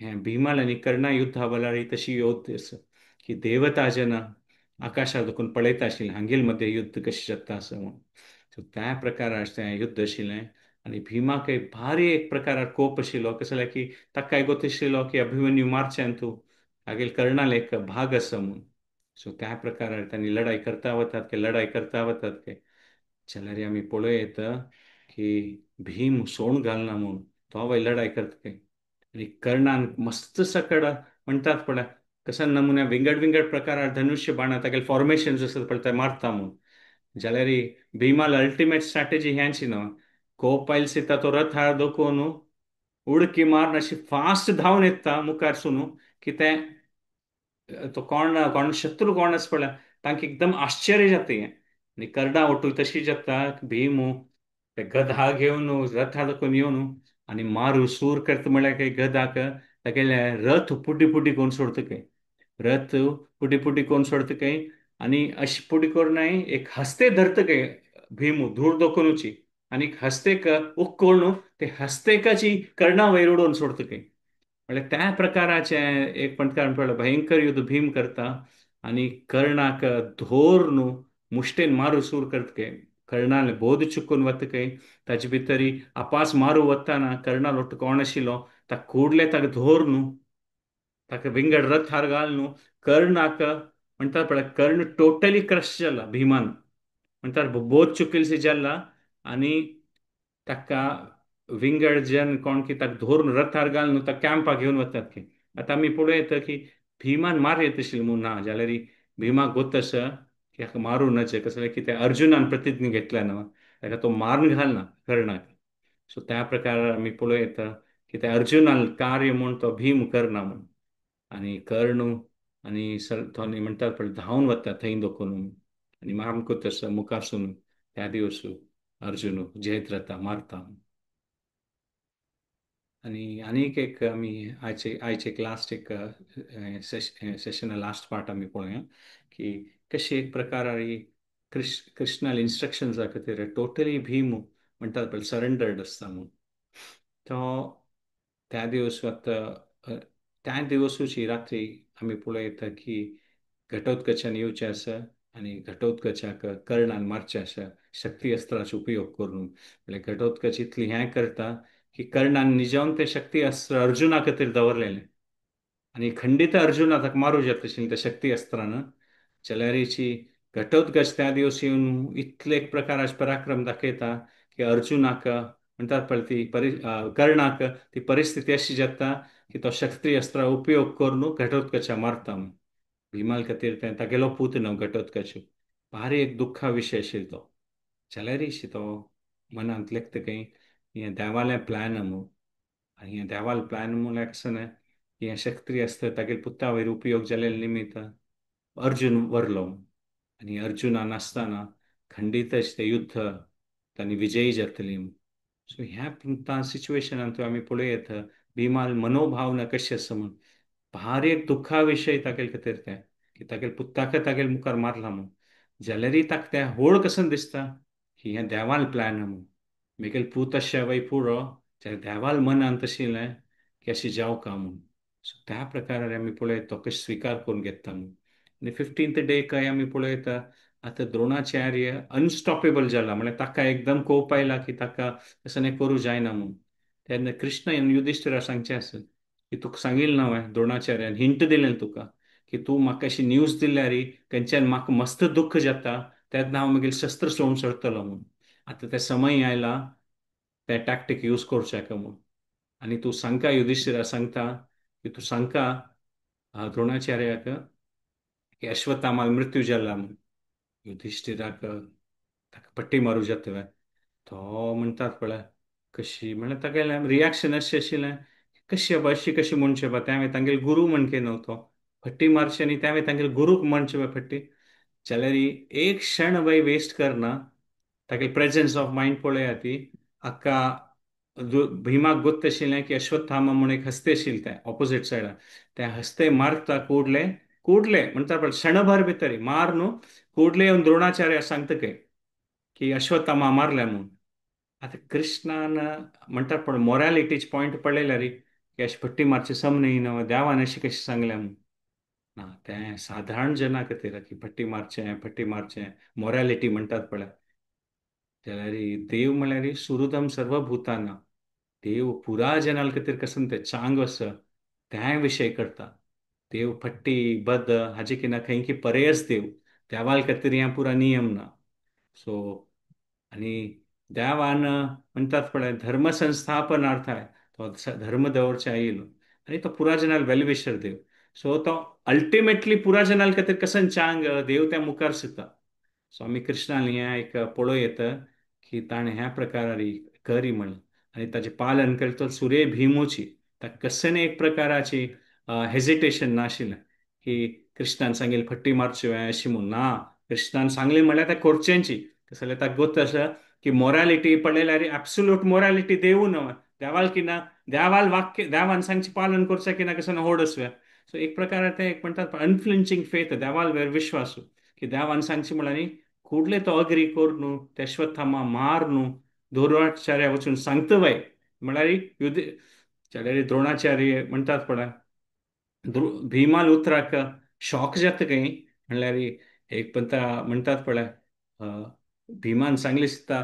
हें भीमाल आनी कर्णा युद्धा बलारी तशी योद्ध आसा की देवता जन आकाशार देखून पळयता आशिल्लें हांगेल मदें युद्ध कशें जाता आसा म्हूण. सो त्या प्रकारार तें युद्ध आशिल्लें आनी भीमाक एक भारी एक प्रकारार कोप आशिल्लो कसो जाल्यार की ताका गोत आशिल्लो की अभिमन्यू मारचें तूं हागेल कर्णाल एक भाग आसा म्हूण. सो त्या प्रकारार तांणी लढाई करता वतात की लढाई करता वतात की जाल्यार आमी पळोवं येता की भीम सोण घालना म्हूण तो वय लढाई करता की आनी कर्णान मस्त सकड म्हणटात पळय कसा नमुन्या विंगड विंगड प्रकारार धनुष्य बाणां तागेले फॉर्मेशन्स आसतात पळय ते मारता म्हूण. जाल्यार भीमाल अल्टिमेट स्ट्रॅटेजी ह्यांची न्हू कोप आयल सीता तो रथार दोखोवन उडकी मारून अशी फास्ट धांवन येता मुखारसून की तें तो कोण कोण शत्रू कोण आसा पळय तांकां एकदम आश्चर्य जाता हें. आनी कर्णा ओटू तशी जाता भीम ते गधा घेवन रथा दाखोवन येवन आनी मारू सूर करता म्हळ्यार काय गधाक तागेले रथ पुटी पुटी करून सोडता काय रथ पुटी पुटी करून सोडता काय आनी अशी पुटी करून एक हस्ते धरता काय भीम धूर दोखोवची आनी हस्तेक उक्कोळून ते हस्तेकाची कर्णा वयर उडोवन सोडता काय. म्हळ्यार त्या प्रकाराचें एक पंटकार पळय भयंकर युद्ध भीम करता आनी कर्णाक धोर न्हू मुश्टेन मारू सूर करता काय कर्णाले बोध चुकून वता काय ताजे भितरी आपास मारू वताना कर्णा लोट कोण आशिल्लो ताका कुडले ताका धोर न्हू ताका विंगड रथार घाल न्हू कर्णाक म्हणटात पळय कर्ण टोटली क्रश जाला भीमान म्हणटात बोध चुकील जाला आनी ताका विंगड जन कोण की ताका धरून रथार घाल न्हू ताका कॅम्पाक घेवन वतात की. आतां आमी पळोवं येता की भीमान मार येत आशिल्लें म्हूण ना जाल्यार भीमाक गोत आसा की हाका मारूं नजे कसलें जाल्यार कितें अर्जुनान प्रतिज्ञा घेतल्या न्हू ताका तो मारून घालना कर्णाक. सो त्या प्रकार आमी पळोवं येता की त्या अर्जुनान कार्य म्हूण तो भीम करना म्हूण. आनी कर्ण आनी तो म्हणटात पळय धांवन वता थंय दोखून आनी आमकां तसो मुखारसून त्या दिवस अर्जुन जयत मारता. आनी आनीक एक आमी आयचे आयचे एक लास्ट एक सेशन लास्ट पार्ट आमी पळोवया की कशे एक प्रकार कृष्णाले इन्स्ट्रक्शन्सा खातीर टोटली भीम म्हणटात पळय सरेंडर्ड आसता म्हूण. तो त्या दिवस आतां त्या दिवसूची रात्री आमी पळयता की घटोत्कचान येवचें आसा आनी घटोत्कचाक कर्णान मारचें आसा शक्ती अस्त्राचो उपयोग करून. म्हळ्यार घटोत्कच इतली हें करता की कर्णान निजावन तें शक्ती अस्त्र अर्जुना खातीर दवरलेलें आनी खंडीत अर्जुना ताका मारूं जाता आशिल्लें त्या शक्ती अस्त्रान. जाल्यारीची घटोत्कच त्या दिवस येवन इतले एक प्रकाराचे पराक्रम दाखयता की अर्जुनाक म्हणटात पळय ती कर्णाक ती परिस्थिती अशी जाता की तो शक्ती अस्त्रा उपयोग करून घटोत्कचा मारता म्हूण. भीमाल खातीर तें तागेलो पूत न्हू घटोत्कच भारी एक दुख्खा विशय आशिल्लो तो. जाल्यारीशी तो मनांत लेखता खंय हें देवालें प्लॅन म्हूण. आनी हें देवालें प्लॅन म्हूण आसना हें शक्ती आसता तागेले पुता वयर उपयोग जाल्ले निमित्त अर्जुन वरलो. आनी अर्जुना नासतना खंडीतच तें युद्ध तांणी विजयी जातली. सो ह्या सिच्युएशनान आमी पळोवं येता भीमाल मनोभावना कशी आसा म्हूण. भारी एक दुख्खा विशय तागेले खातीर तें की तागेले पुताक तागेले मुखार मारला म्हूण, जाल्यारय ताका तें होड कशें दिसता की हें देवान प्लॅन म्हूण. मेगेले पूत अशें वय पुरो जाल्यार देवाल मनान तशें की अशें जावका म्हूण. सो त्या प्रकारार आमी पळयता तो कशें स्विकार करून घेता म्हूण. आनी 15th day काय आमी पळयता आतां द्रोणाचार्य अनस्टॉपेबल जाला, म्हळ्यार ताका एकदम कोप आयला की ताका तशें न्ही करूं जायना म्हूण. तेन्ना कृष्ण आनी युधिश्ठिरा सांगचें आसा की तुका सांगिल्लें ना हांवें, द्रोणाचार्यान हिंट दिलें तुका की तूं म्हाका अशी न्यूज दिल्यार खंयच्यान म्हाका मस्त दुख्ख जाता तेन्ना हांव मागीर शस्त्र सोडून सोडटलो म्हूण. आतां तें समय आयला तें टॅक्टीक यूज करचें म्हूण. आनी तूं सांगका युधिश्ठिरा सांगता की तूं सांगका द्रोणाचार्याक की अश्वत्थामाल मृत्यू जाला म्हूण. युधिश्ठिराक ताका पट्टी मारूं जाता तो म्हणटात पळय कशी, म्हणल्यार तागेलें रिएक्शन अशें आशिल्लें कशी बाबा अशी कशी म्हणचें बा, तें हांवें तांगेले गुरू म्हणके न्हू तो फट्टी मारचें न्ही, तें हांवें तांगेले गुरूक म्हणचें बा फट्टी. जाल्यार एक क्षण वय वेस्ट करना, तागेले प्रेजन्स ऑफ मायंड पळया ती हाका भीमाक गोत्त आशिल्लें की अश्वत्थामा म्हूण एक हस्ते आशिल्लें तें ऑपोजीट सायडान, तें हस्ते मारता कुडले कुडले म्हणटा पळय क्षणभर भितर मार न्हू कुडले येवन द्रोणाचार्य सांगता काय की अश्वत्थामा मारल्या म्हूण. आतां कृष्णान म्हणटा पण मोरालिटीचे पॉयंट पळयल्यार की अशी फट्टी मारची सम न्ही न्हू, देवान अशें कशें सांगलें म्हूण. ना तें साधारण जना खातीर की फट्टी मारचें फट्टी मारचें मोरालिटी म्हणटात पळय. जाल्यार देव म्हळ्यार सुहृदम सर्वभूताना, देव पुरा जनाल खातीर कसम तें चांग आसा त्याय विशय करता. देव फट्टी बद हाजे की ना खंय की परेयस देव देवाल खातीर हें पुरा नियम ना. सो आनी देवान म्हणटात पळय धर्म संस्थापनार्थाय तो धर्म दवरचे आयलो आनी तो पुरा जनाल वेलविशर देव. सो तो अल्टिमेटली पुरा जनाल खातीर कसन चांग देव त्या मुखार सुद्दां. सो आमी कृष्णान हें एक पळोवं येता की ताणें ह्या प्रकारारी करी म्हणलें आनी ताचें पालन करता सुरे भीमूची ताका कसलें एक प्रकाराची हेजिटेशन नाशिल्लें की कृष्णान सांगिल्लें फट्टी मारची अशी म्हूण. ना, कृष्णान सांगलें म्हणल्यार तें करचेंची. तशें जाल्यार ताका गोत आसा की मोरालिटी पळयल्यार एब्सोल्यूट मोरालिटी देवू न्हय, देवाल की ना देवाल वाक्य देवान सांगचें पालन करचें की ना कसो होड आसुया. सो एक प्रकार तें एक म्हणटात अनफ्लिंचिंग फेथ, देवाल वेर विश्वास की देवान सांगचें म्हणल्यार न्ही कुडले तो अग्री कर न्हू ते अश्वत्थामा मार न्हू द्रोणाचार्य वचून सांगता वय म्हळ्यार युद्ध जाल्यार द्रोणाचार्य म्हणटात पळय भीमाल उतराक शॉक जाता खंय म्हणल्यार एक पंता म्हणटात पळय भीमान सांगली सुद्दां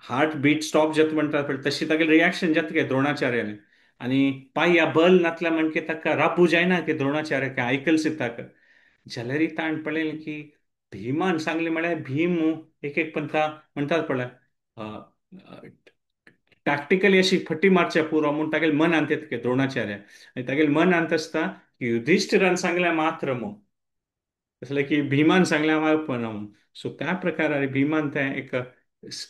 हार्ट बीट स्टॉप जाता म्हणटात पळय तशी तागेलें रिएक्शन जाता काय द्रोणाचार्यालें. आनी पांया बल नातल्या म्हणके ताका राबू जायना की द्रोणाचार्य काय आयकल सुद्दां. जाल्यार ताण पळयलें की भीमान सांगलें म्हळ्यार भीम एक एक पंथा म्हणटात पळय टॅक्टिकली अशी फट्टी मारच्या पुरो म्हूण तागेले मनांत येता द्रोणाचार्य. आनी तागेले मनांत आसता की युधिश्ठिरान सांगलें मात्र म्हूण, तसलें की भीमान सांगलें हांव आयकना म्हूण. सो त्या प्रकारार भीमान तें एक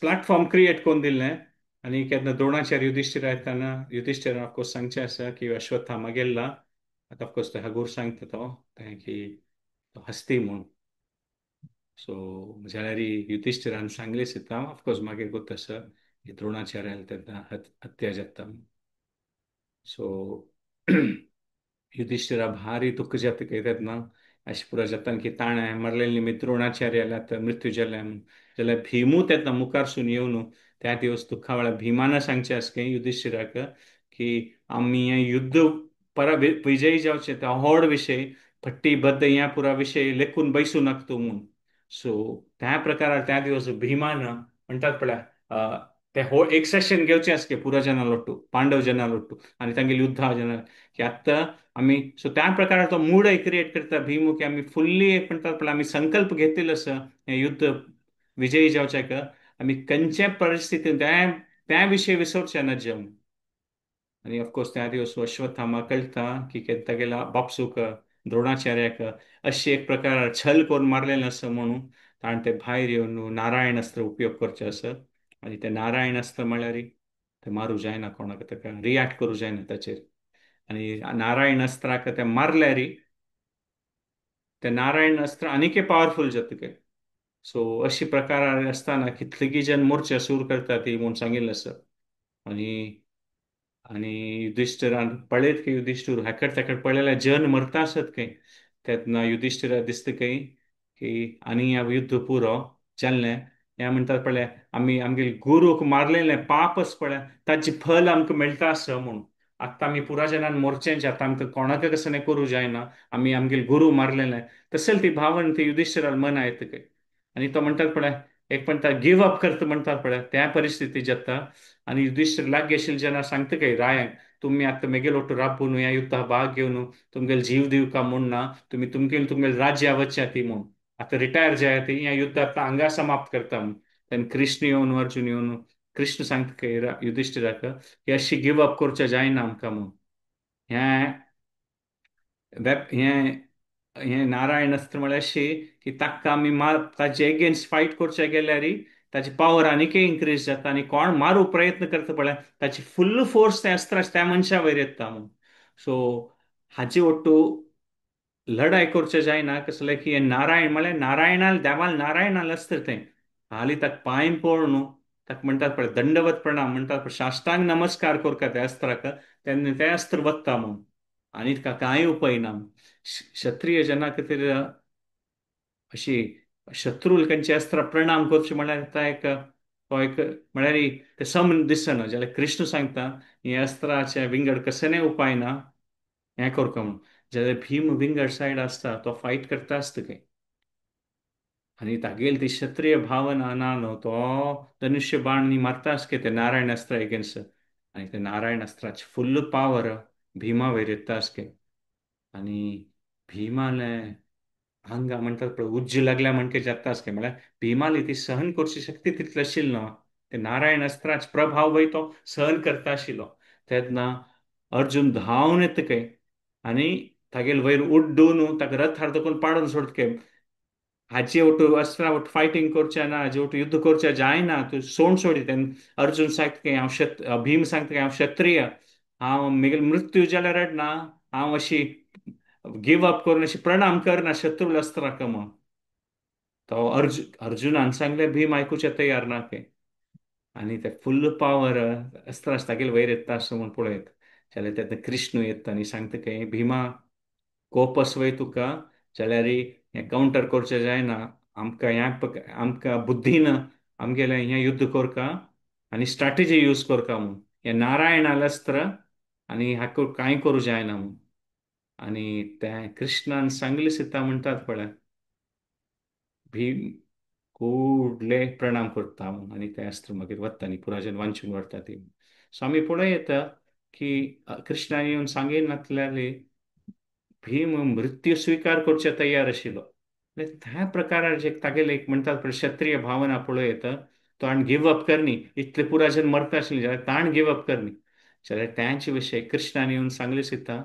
प्लॅटफॉर्म क्रिएट करून दिल्लें. आनी केन्ना द्रोणाचार्य युधिश्ठिरा येताना युधिश्ठिरान ऑफकोर्स सांगचें आसा की अश्वत्थामा गेल्ला. आतां ऑफकोर्स ते हगूर सांगता तो तें की तो हस्ती म्हूण. सो जाल्यार युधिश्ठिरान सांगलें सुद्दां ऑफकोर्स मागीर गोत आसा की द्रोणाचार्यान तेन्ना हत्या जाता. सो युधिश्ठिरा भारी दुख्ख जाता काय तेन्ना अशें पुरो जाता की ताणें मरलेले निमित्त द्रोणाचार्याला आतां मृत्यू जाल्या म्हूण. जाल्यार भीमू तेन्ना मुखारसून येवन त्या दिवस दुख्खा वेळार भीमान सांगचें आसा की युधिश्ठिराक की आमी हें युद्ध परा विजयी जावचें तो व्हड विशय फट्टी बद्द ह्या पुरा विशय लेखून बैसूं नाका तूं म्हूण. सो त्या प्रकारार त्या दिवस भीमान म्हणटात पळय ते हो एक सेशन घेवचें आसा की पुरा जना लोट्टू पांडव जना लोट्टू आनी तांगेली युद्धा जना की आतां आमी. सो त्या प्रकारार तो मूडय क्रिएट करता भीमू की आमी फुल्ली एक म्हणटात पळय आमी संकल्प घेतिल्लो आसा हें युद्ध विजयी जावचें आमी खंयचे परिस्थितीन त्या विशय विसरचे ना जेवण. आनी ऑफकोर्स त्या दिवस अश्वत्थामा कळटा की तागेल्या बापसूक द्रोणाचार्याक अशी एक प्रकार छल करून मारलेलें आसा म्हणून ताणें ते भायर येवन नारायण अस्त्र उपयोग करचें आसा. आनी तें नारायण अस्त्र म्हळ्यार तें मारूं जायना कोणाक, ताका रिएक्ट करूं जायना ताचेर. आनी नारायण अस्त्राक तें मारल्यार तें नारायण अस्त्र आनीकय पावरफूल जाता. सो अशी प्रकार आसतना कितलेगी जन मोर्चा सुरू करता ती म्हूण सांगिल्लें आसा. आनी आनी युधिश्ठिरान पळयत की युधिश्ठीर हाकट ताकट पळयल्यार जन मरता आसत खंय. तेन्ना युधिश्ठिराक दिसता खंय की आनी ह्या युद्ध पुरो जाल्लें. हें म्हणटात पळय आमी आमगेले गुरूक मारलेलें पापच पळय ताचें फल आमकां मेळटा आसा म्हूण. आतां आमी पुरा जनान मोरचेंच, आतां आमकां कोणाक कसो करूं जायना, आमी आमगेले गुरू मारलेलें. तशें ती भावना ती युधिश्ठिरान मना येता खंय. आनी तो म्हणटात पळय एक म्हणटा गिव अप करता म्हणटात पळय त्या परिस्थिती जाता. आनी युधिश्ठीर लागीं आशिल्ले जेन्ना सांगता खंय रायांक, तुमी आतां मेगेल ओटू राबून ह्या युद्धा भाग घेवन तुमगेले जीव दिवका म्हूण ना, तुमी तुमगेले तुमगेले राज्या वचया ती म्हूण, आतां रिटायर जाया ती, ह्या युद्ध आतां हांगा समाप्त करता म्हूण. तेन्ना कृष्ण येवन अर्जुन येवन कृष्ण सांगता खंय युधिश्ठिराक की अशी गिव अप करचें जायना आमकां म्हूण. हें हें हें नारायण अस्त्र म्हळ्यार अशी की ताका आमी ताजे एगेन्स्ट फायट करचे गेल्यार ताची पावर आनीकय इन्क्रीज जाता आनी कोण मारूंक प्रयत्न करता पळय ताची फुल्ल फोर्स तें अस्त्र त्या मनशा वयर येता म्हूण. सो हाचे ओट्टू लढाय करचें जायना कसलें की हें नारायण म्हळ्यार नारायणाल देवाल नारायणाल अस्त्र तें. हाली ताका पांय पड न्हू, ताका म्हणटात पळय दंडवत प्रणाम म्हणटात पळय, साष्टांग नमस्कार करता त्या अस्त्राक, तेन्ना तें अस्त्र वता म्हूण. आनी ताका कांय उपाय ना. क्षत्रिय जना खातीर अशी शत्रू लोकांचे अस्त्र प्रणाम करचे म्हळ्यार तो एक तो एक म्हळ्यार ते सम दिसना. जाल्यार कृष्ण सांगता हे अस्त्राचे विंगड कसलेय उपाय ना हें करता म्हूण. जाल्यार भीम विंगड सायड आसता तो फायट करता आसता खंय. आनी तागेली ती क्षत्रिय भावना ना न्हू, तो धनुष्य बाण मारता आसता ते नारायण अस्त्र एगेन्स्ट. आनी ते नारायण अस्त्राची फुल्ल पावर भीमा वयर येता आसके. आनी भीमालें आंगा म्हणटात पळय उज्ज लागल्या म्हणके जाता आसके, म्हळ्यार भीमाली ती सहन करची शक्ती तितली आशिल्ली ना, ते नारायण अस्त्राचो प्रभाव वय तो सहन करता आशिल्लो. तेन्ना अर्जुन धांवन येता खंय आनी तागेले वयर उड्डून ताका रथार दखून पाडून सोडटा खंय. हाजे वटू अस्त्रा वटू फायटींग करचें ना, हाजे वटू युद्ध करचें जायना, तूं सोड सोडी. तेन्ना अर्जुन सांगता की हांव भीम सांगता की हांव क्षत्रिय, हांव म्हगेलो मृत्यू जाल्यार रडना, हांव अशी गिव अप करून अशी प्रणाम करना शत्रू अस्त्राक म्हूण. तो अर्जुनान सांगलें भीम आयकुचें तयार ना खंय. आनी ते फुल्ल पावर अस्त्र तागेले वयर येता आसता म्हूण पळयत जाल्यार तेन्ना कृष्ण येता आनी सांगता खंय भीमा कोप आसवय तुका जाल्यार हें कावंटर करचें जायना, आमकां ह्या आमकां बुद्धीन आमगेलें हें युद्ध करका आनी स्ट्रॅटेजी यूज करका म्हूण. हें नारायण अस्त्र आनी हाका कांय करूं जायना म्हूण. आनी तें कृष्णान सांगलें सीता म्हणटात पळय भीम कूडले प्रणाम करता म्हूण. आनी तें अस्त्र मागीर वता आनी पुराजन वांचून व्हरता ती. सो आमी पळोवं येता की कृष्णान येवन सांगिनातल्यार भीम मृत्यू स्विकार करचे तयार आशिल्लो. त्या प्रकाराचे तागेले एक म्हणटात पळय क्षत्रिय भावना पळोवं येता, तो आनी गिव अप करनी, इतले पुराजन मरता आशिल्ले जाल्यार ताण गिव अप करनी. जाल्यार तांचे विशय कृष्णान येवन सांगलें सीता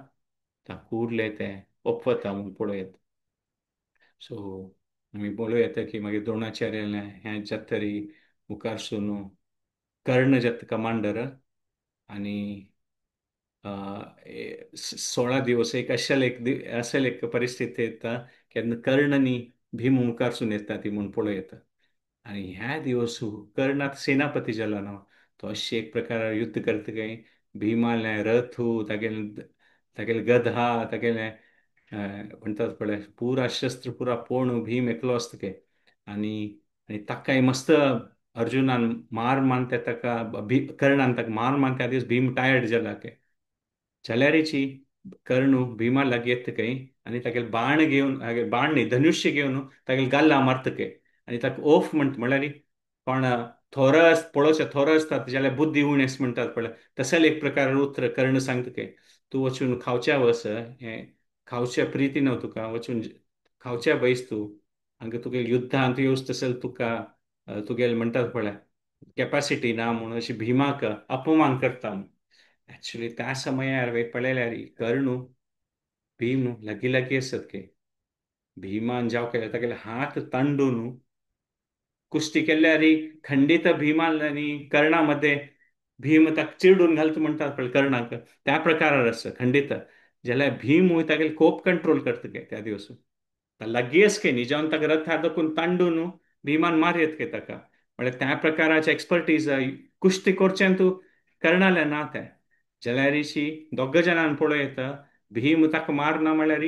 ता कुडले तें ओपवता म्हूण पळोवं येता. सो आमी पळोवं येता की मागीर द्रोणाचार्यालें हें जातरी मुखार सून कर्ण जाता कमांडर आनी 16 दिवस एक अशें अशें एक परिस्थिती येता केन्ना कर्णनी भीम मुखारसून येता ती म्हूण पळोवं येता. आनी ह्या दिवस कर्णात सेनापती जाला न्हू, तो अशें एक प्रकार युद्ध करता खंय भीमालें रथू तागेले तागेले गधा तागेलें म्हणटात पळय पुरा शस्त्र पुरा पोणू भीम एकलो आसता खंय. आनी आनी ताकाय मस्त अर्जुनान मार मानता ताका, कर्णान ताका मार मानता त्या दीस भीम टायर्ड जाला खंय. जाल्यारीची कर्णू भीमा लागीं येता खंय आनी तागेले बाण घेवन, बाण न्ही धनुष्य घेवन तागेले गाल्ला मारता खंय. आनी ताका ओफ म्हणटा, म्हळ्यार कोण थोरो पळोवचें थोरो आसता जाल्यार बुद्धी उणी आसा म्हणटात पळय, तशें एक प्रकार उतर कर्ण सांगता खंय, तूं वचून खावच्या वस, हें खावच्या प्रिती न्हू तुका, वचून खावच्या बैस तूं, हांगा तुगे युद्धांत येवच तशें तुका तुगेलें म्हणटात पळय कॅपासिटी ना म्हूण अशी भीमाक अपमान करता म्हूण. एक्चुली त्या समयार वे पळयल्यार कर्ण भीम लागीं लागीं आसत खंय. भीमान जाव केल्यार तागेले हात तांडून कुस्ती केल्यार खंडीत भीमान आनी कर्णा मध्ये भीम ताका चिरडून घालता म्हणटात पळय कर्णाक, त्या प्रकारार आसा खंडीत. जाल्यार भीम तागेले कोप कंट्रोल करता खंय त्या दिवस, लागीं आसा खंय न्ही, जावन ताका रथार दखून तांडून भीमान मारयत के ताका. म्हळ्यार त्या प्रकाराचे एक्सपर्टीज कुश्ती करचें तूं कर्णालें ना तें. जाल्यारिशी दोग जाणान पळोवं येता भीम ताका मारना म्हळ्यार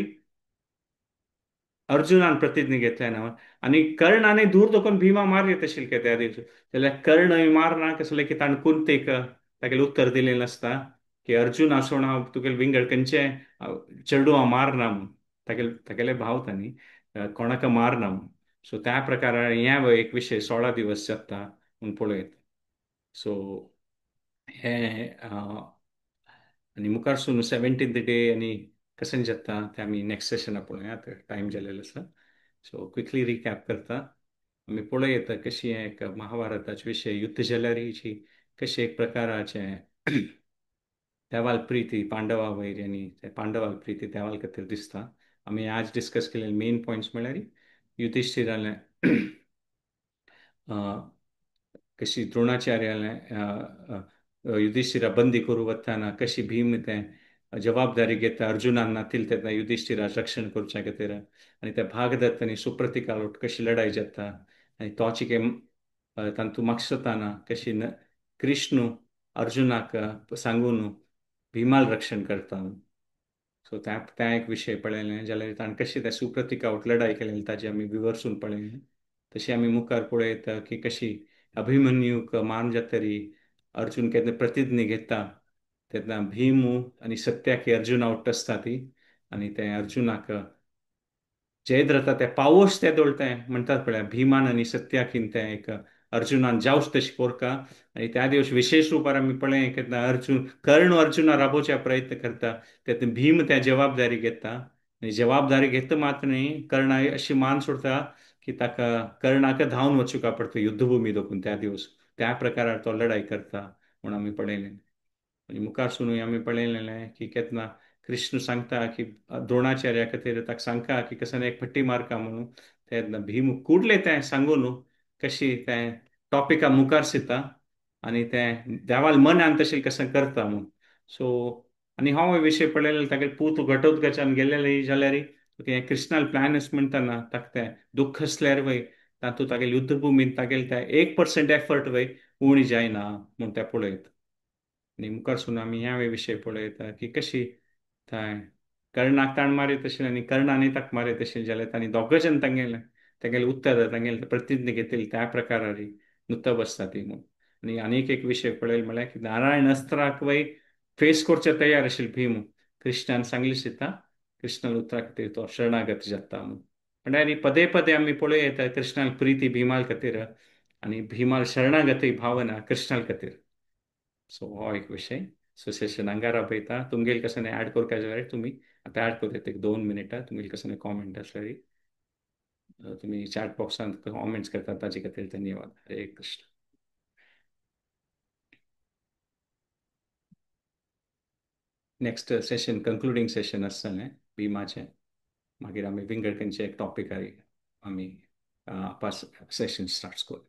अर्जुनान प्रतिज्ञा घेतल्या ना आनी कर्णाने दूर दखून भीमा मारयत आशिल्ले के त्या दिवस. जाल्यार कर्णय मारना कसलें की ताणें कुंतीक तागेलें उत्तर दिलें नासता की अर्जुन आसून हांव तुगेले विंगड खंयचे चेडूं हांव मारना म्हूण, तागेले तागेले भाव तांणी कोणाक मारना म्हूण. सो त्या प्रकारान हें एक विशय 16 दिवस जाता म्हूण पळयत. सो हें आनी मुखारसून 17th day आनी कशें जाता तें आमी नेक्स्ट सेशनाक पळोवया, आतां टायम जालेलो आसा. सो क्विकली रिकॅप करता. आमी पळयता कशी एक महाभारताचे विशय युद्ध जाल्यारीची कशी एक प्रकाराचें देवाल प्रिती पांडवा वयर आनी ते पांडवाल प्रिती देवाल खातीर दिसता. आमी आज डिस्कस केलेले मेन पॉयंट्स म्हळ्यार युधिश्ठिरालें कशी द्रोणाचार्यालें युधिश्ठिरा बंदी करूं वतना कशी भीम तें जबाबदारी घेता अर्जुनान नातील तेन्ना युधिश्ठिरा रक्षण करच्या खातीर, आनी त्या भागदत्त आनी सुप्रतिकालोट कशी लढाई जाता आनी तोची के तांतू मागसताना कशी कृष्णू अर्जुनाक सांगून भीमाल रक्षण करता. सो त्या एक विशय पळयलें जाल्यार ताणें कशी त्या सुप्रतिकावट लढाई केलेली ताजी आमी विवर्सून पळयलें. तशी आमी मुखार पळयता की कशी अभिमन्यूक मान जातरी अर्जुन केन्ना प्रतिज्ञा घेता तेन्ना भीमू आनी सत्याकी अर्जुना वट आसता ती आनी ते अर्जुनाक जयद्रथा ते पावस ते दोळटे म्हणटात पळय भीमान आनी सत्याकीन ते एक अर्जुनान जावच तशें कोरका. आनी त्या दिवस विशेष रुपार आमी पळय केन्ना अर्जुन कर्ण अर्जुना राबोवच्या प्रयत्न करता तेन्ना भीम त्या जबाबदारी घेता आनी जबाबदारी घेता मात्र न्ही कर्ण अशी मान सोडता की ताका कर्णाक धांवन वचूंक पडटा युद्धभूमी दोखून त्या दिवस त्या प्रकारार तो लढाई करता म्हूण आमी पळयलें. आनी मुखार सुनूय आमी पळयलें की केन्ना कृष्ण सांगता की द्रोणाचार्या खातीर ताका सांगता की कशें एक फट्टी मारका म्हणून तेन्ना भीम कुडले तें सांगू न्हू कशी तें टॉपिका मुखार सिता आनी तें देवाल मनान तशें कशें करता म्हूण. सो आनी हांव विशय पळयलें तागेले पूत घटोत्कचान गेलेले जाल्यार हें कृष्णाल प्लॅन म्हणटा ना ताका तें दुख्ख आसल्यार वय तातूंत तागेले युद्धभुमीन तागेले तें 1% एफर्ट वय उणी जायना म्हूण तें पळयता. आनी मुखार सून आमी ह्या विशय पळयता की कशी थंय कर्णाक ताण मारीत आशिल्लें आनी कर्णानय ताका मारीत आशिल्लें जाल्यार तांणी दोग जाण तांगेलें तांगेलें उत्तर तांगेलें प्रतिज्ञा घेतली त्या प्रकारारी नुत्ता बसता ती म्हूण. आनी आनीक एक विशय पळयलो म्हळ्यार की नारायण अस्त्राक वय फेस करचे तयार आशिल्ले भीम कृष्णान सांगली सीता कृष्णान उतरा खातीर तो शरणागत जाता म्हूण. म्हळ्यार पदे पदे आमी पळोवं येता कृष्णाल प्रिती भीमाल खातीर आनी भीमाल शरणागती भावना कृष्णाल खातीर. सो हो एक विशय. सो सेशन हांगा राबयता तुमगेले कशें ऍड करपाक जाल्यार तुमी आतां ऍड करता एक 2 मिनटां तुमगेले कशें कॉमेंट आसल्यार तुमी चॅट बॉक्सांत कॉमेंट्स करतात ताजे खातीर धन्यवाद. हरे कृष्ण. नेक्स्ट सेशन कंक्लुडींग सेशन आसतलें भीमाचें, मागीर आमी विंगड खंयचे एक टॉपिकार आमी पास सेशन स्टार्ट करूं.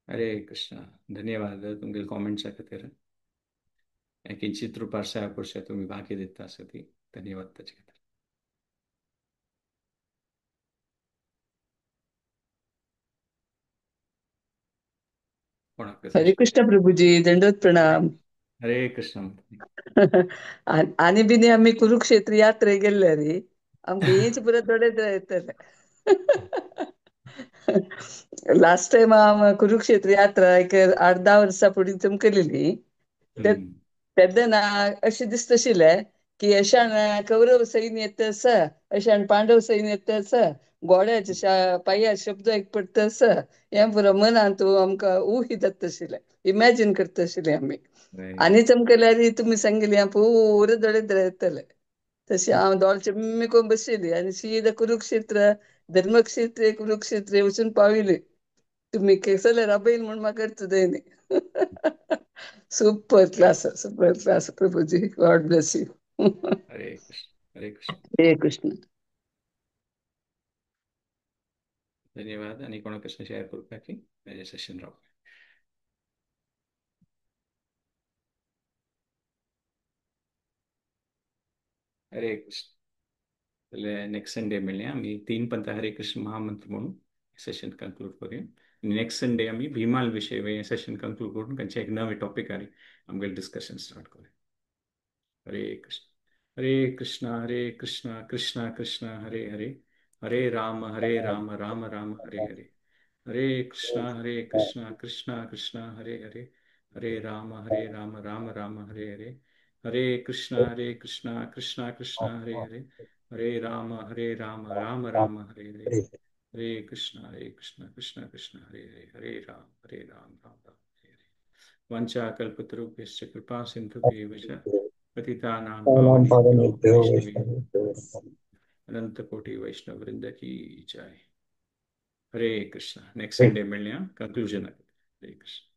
हरे कृष्ण. धन्यवाद तुमगेले कॉमेंट्सा खातीर. किंचित रुपार सेवा करच्या तुमी बाकी दिता आसा ती धन्यवाद ताचे खातीर. कोणाक हरे कृष्ण प्रभुजी, दंडवत प्रणाम. हरे कृष्ण. आनी बिनी आमी कुरुक्षेत्र यात्रे गेल्ले रे, आमकां हेच पुरो थोडे येतले. लास्ट टायम हांव कुरुक्षेत्र यात्रा एक 8-10 वर्सां फुडें चमकलेली तेन्ना अशें दिसता आशिल्लें की अशान कौरव सैन्य येता आसा, अशान पांडव सैन्य येता आसा, घोड्याचे पांया शब्द एक पडटा आसा, हें पुरो मनांत आमकां ऊही जाता आशिल्लें, इमॅजीन करता आशिल्लें आमी. आनी चमकल्यार तुमी सांगिल्लें पुरो दोळे येतले. तशी हांव दोळे चिम्मी करून बशिल्ली आनी सीधा कुरुक्षेत्र धर्मक्षेत्र कुरुक्षेत्र वचून पाविली. तुमी केसले राबयल म्हूण म्हाका अर्थ जायना. Super class, super class Prabhuji, God bless you. Hare Krishna, Hare Krishna. Hare Krishna. धन्यवाद. आनी कोणाक कशें शेअर करपाक? सेशन राव। हरे कृष्ण। जाल्यार नेक्स्ट संडे मेळया आमी. तीन पंथ हरे कृष्ण महामंत्र म्हणून सेशन कंक्लूड करूया. नेक्स्ट संडे आमी भीमाल विशय सेशन कंक्लूड करून खंयचे एक नवे टॉपिकार आमगेले डिस्कशन स्टार्ट करूया. हरे कृष्ण हरे कृष्ण हरे कृष्ण कृष्ण कृष्ण हरे हरे, हरे राम हरे राम राम राम हरे हरे, हरे कृष्ण हरे कृष्ण कृष्ण कृष्ण हरे हरे, हरे राम हरे राम राम राम हरे हरे, हरे कृष्ण हरे कृष्ण कृष्ण कृष्ण हरे हरे, हरे राम हरे राम राम राम हरे हरे, हरे कृष्ण हरे कृष्ण कृष्ण कृष्ण हरे हरे, हरे राम हरे राम राम राम हरे हरे। वाञ्छा कल्पतरुभ्यश्च कृपा सिन्धुभ्येव च पतितानां पावनेभ्यो पावनेभ्यो वैष्णवेभ्यो वैष्णवेभ्यो। अनंत कोटि वैष्णव वृंद की जय। हरे कृष्णा। नेक्स्ट संडे मिलने कंक्लूजन। हरे कृष्ण।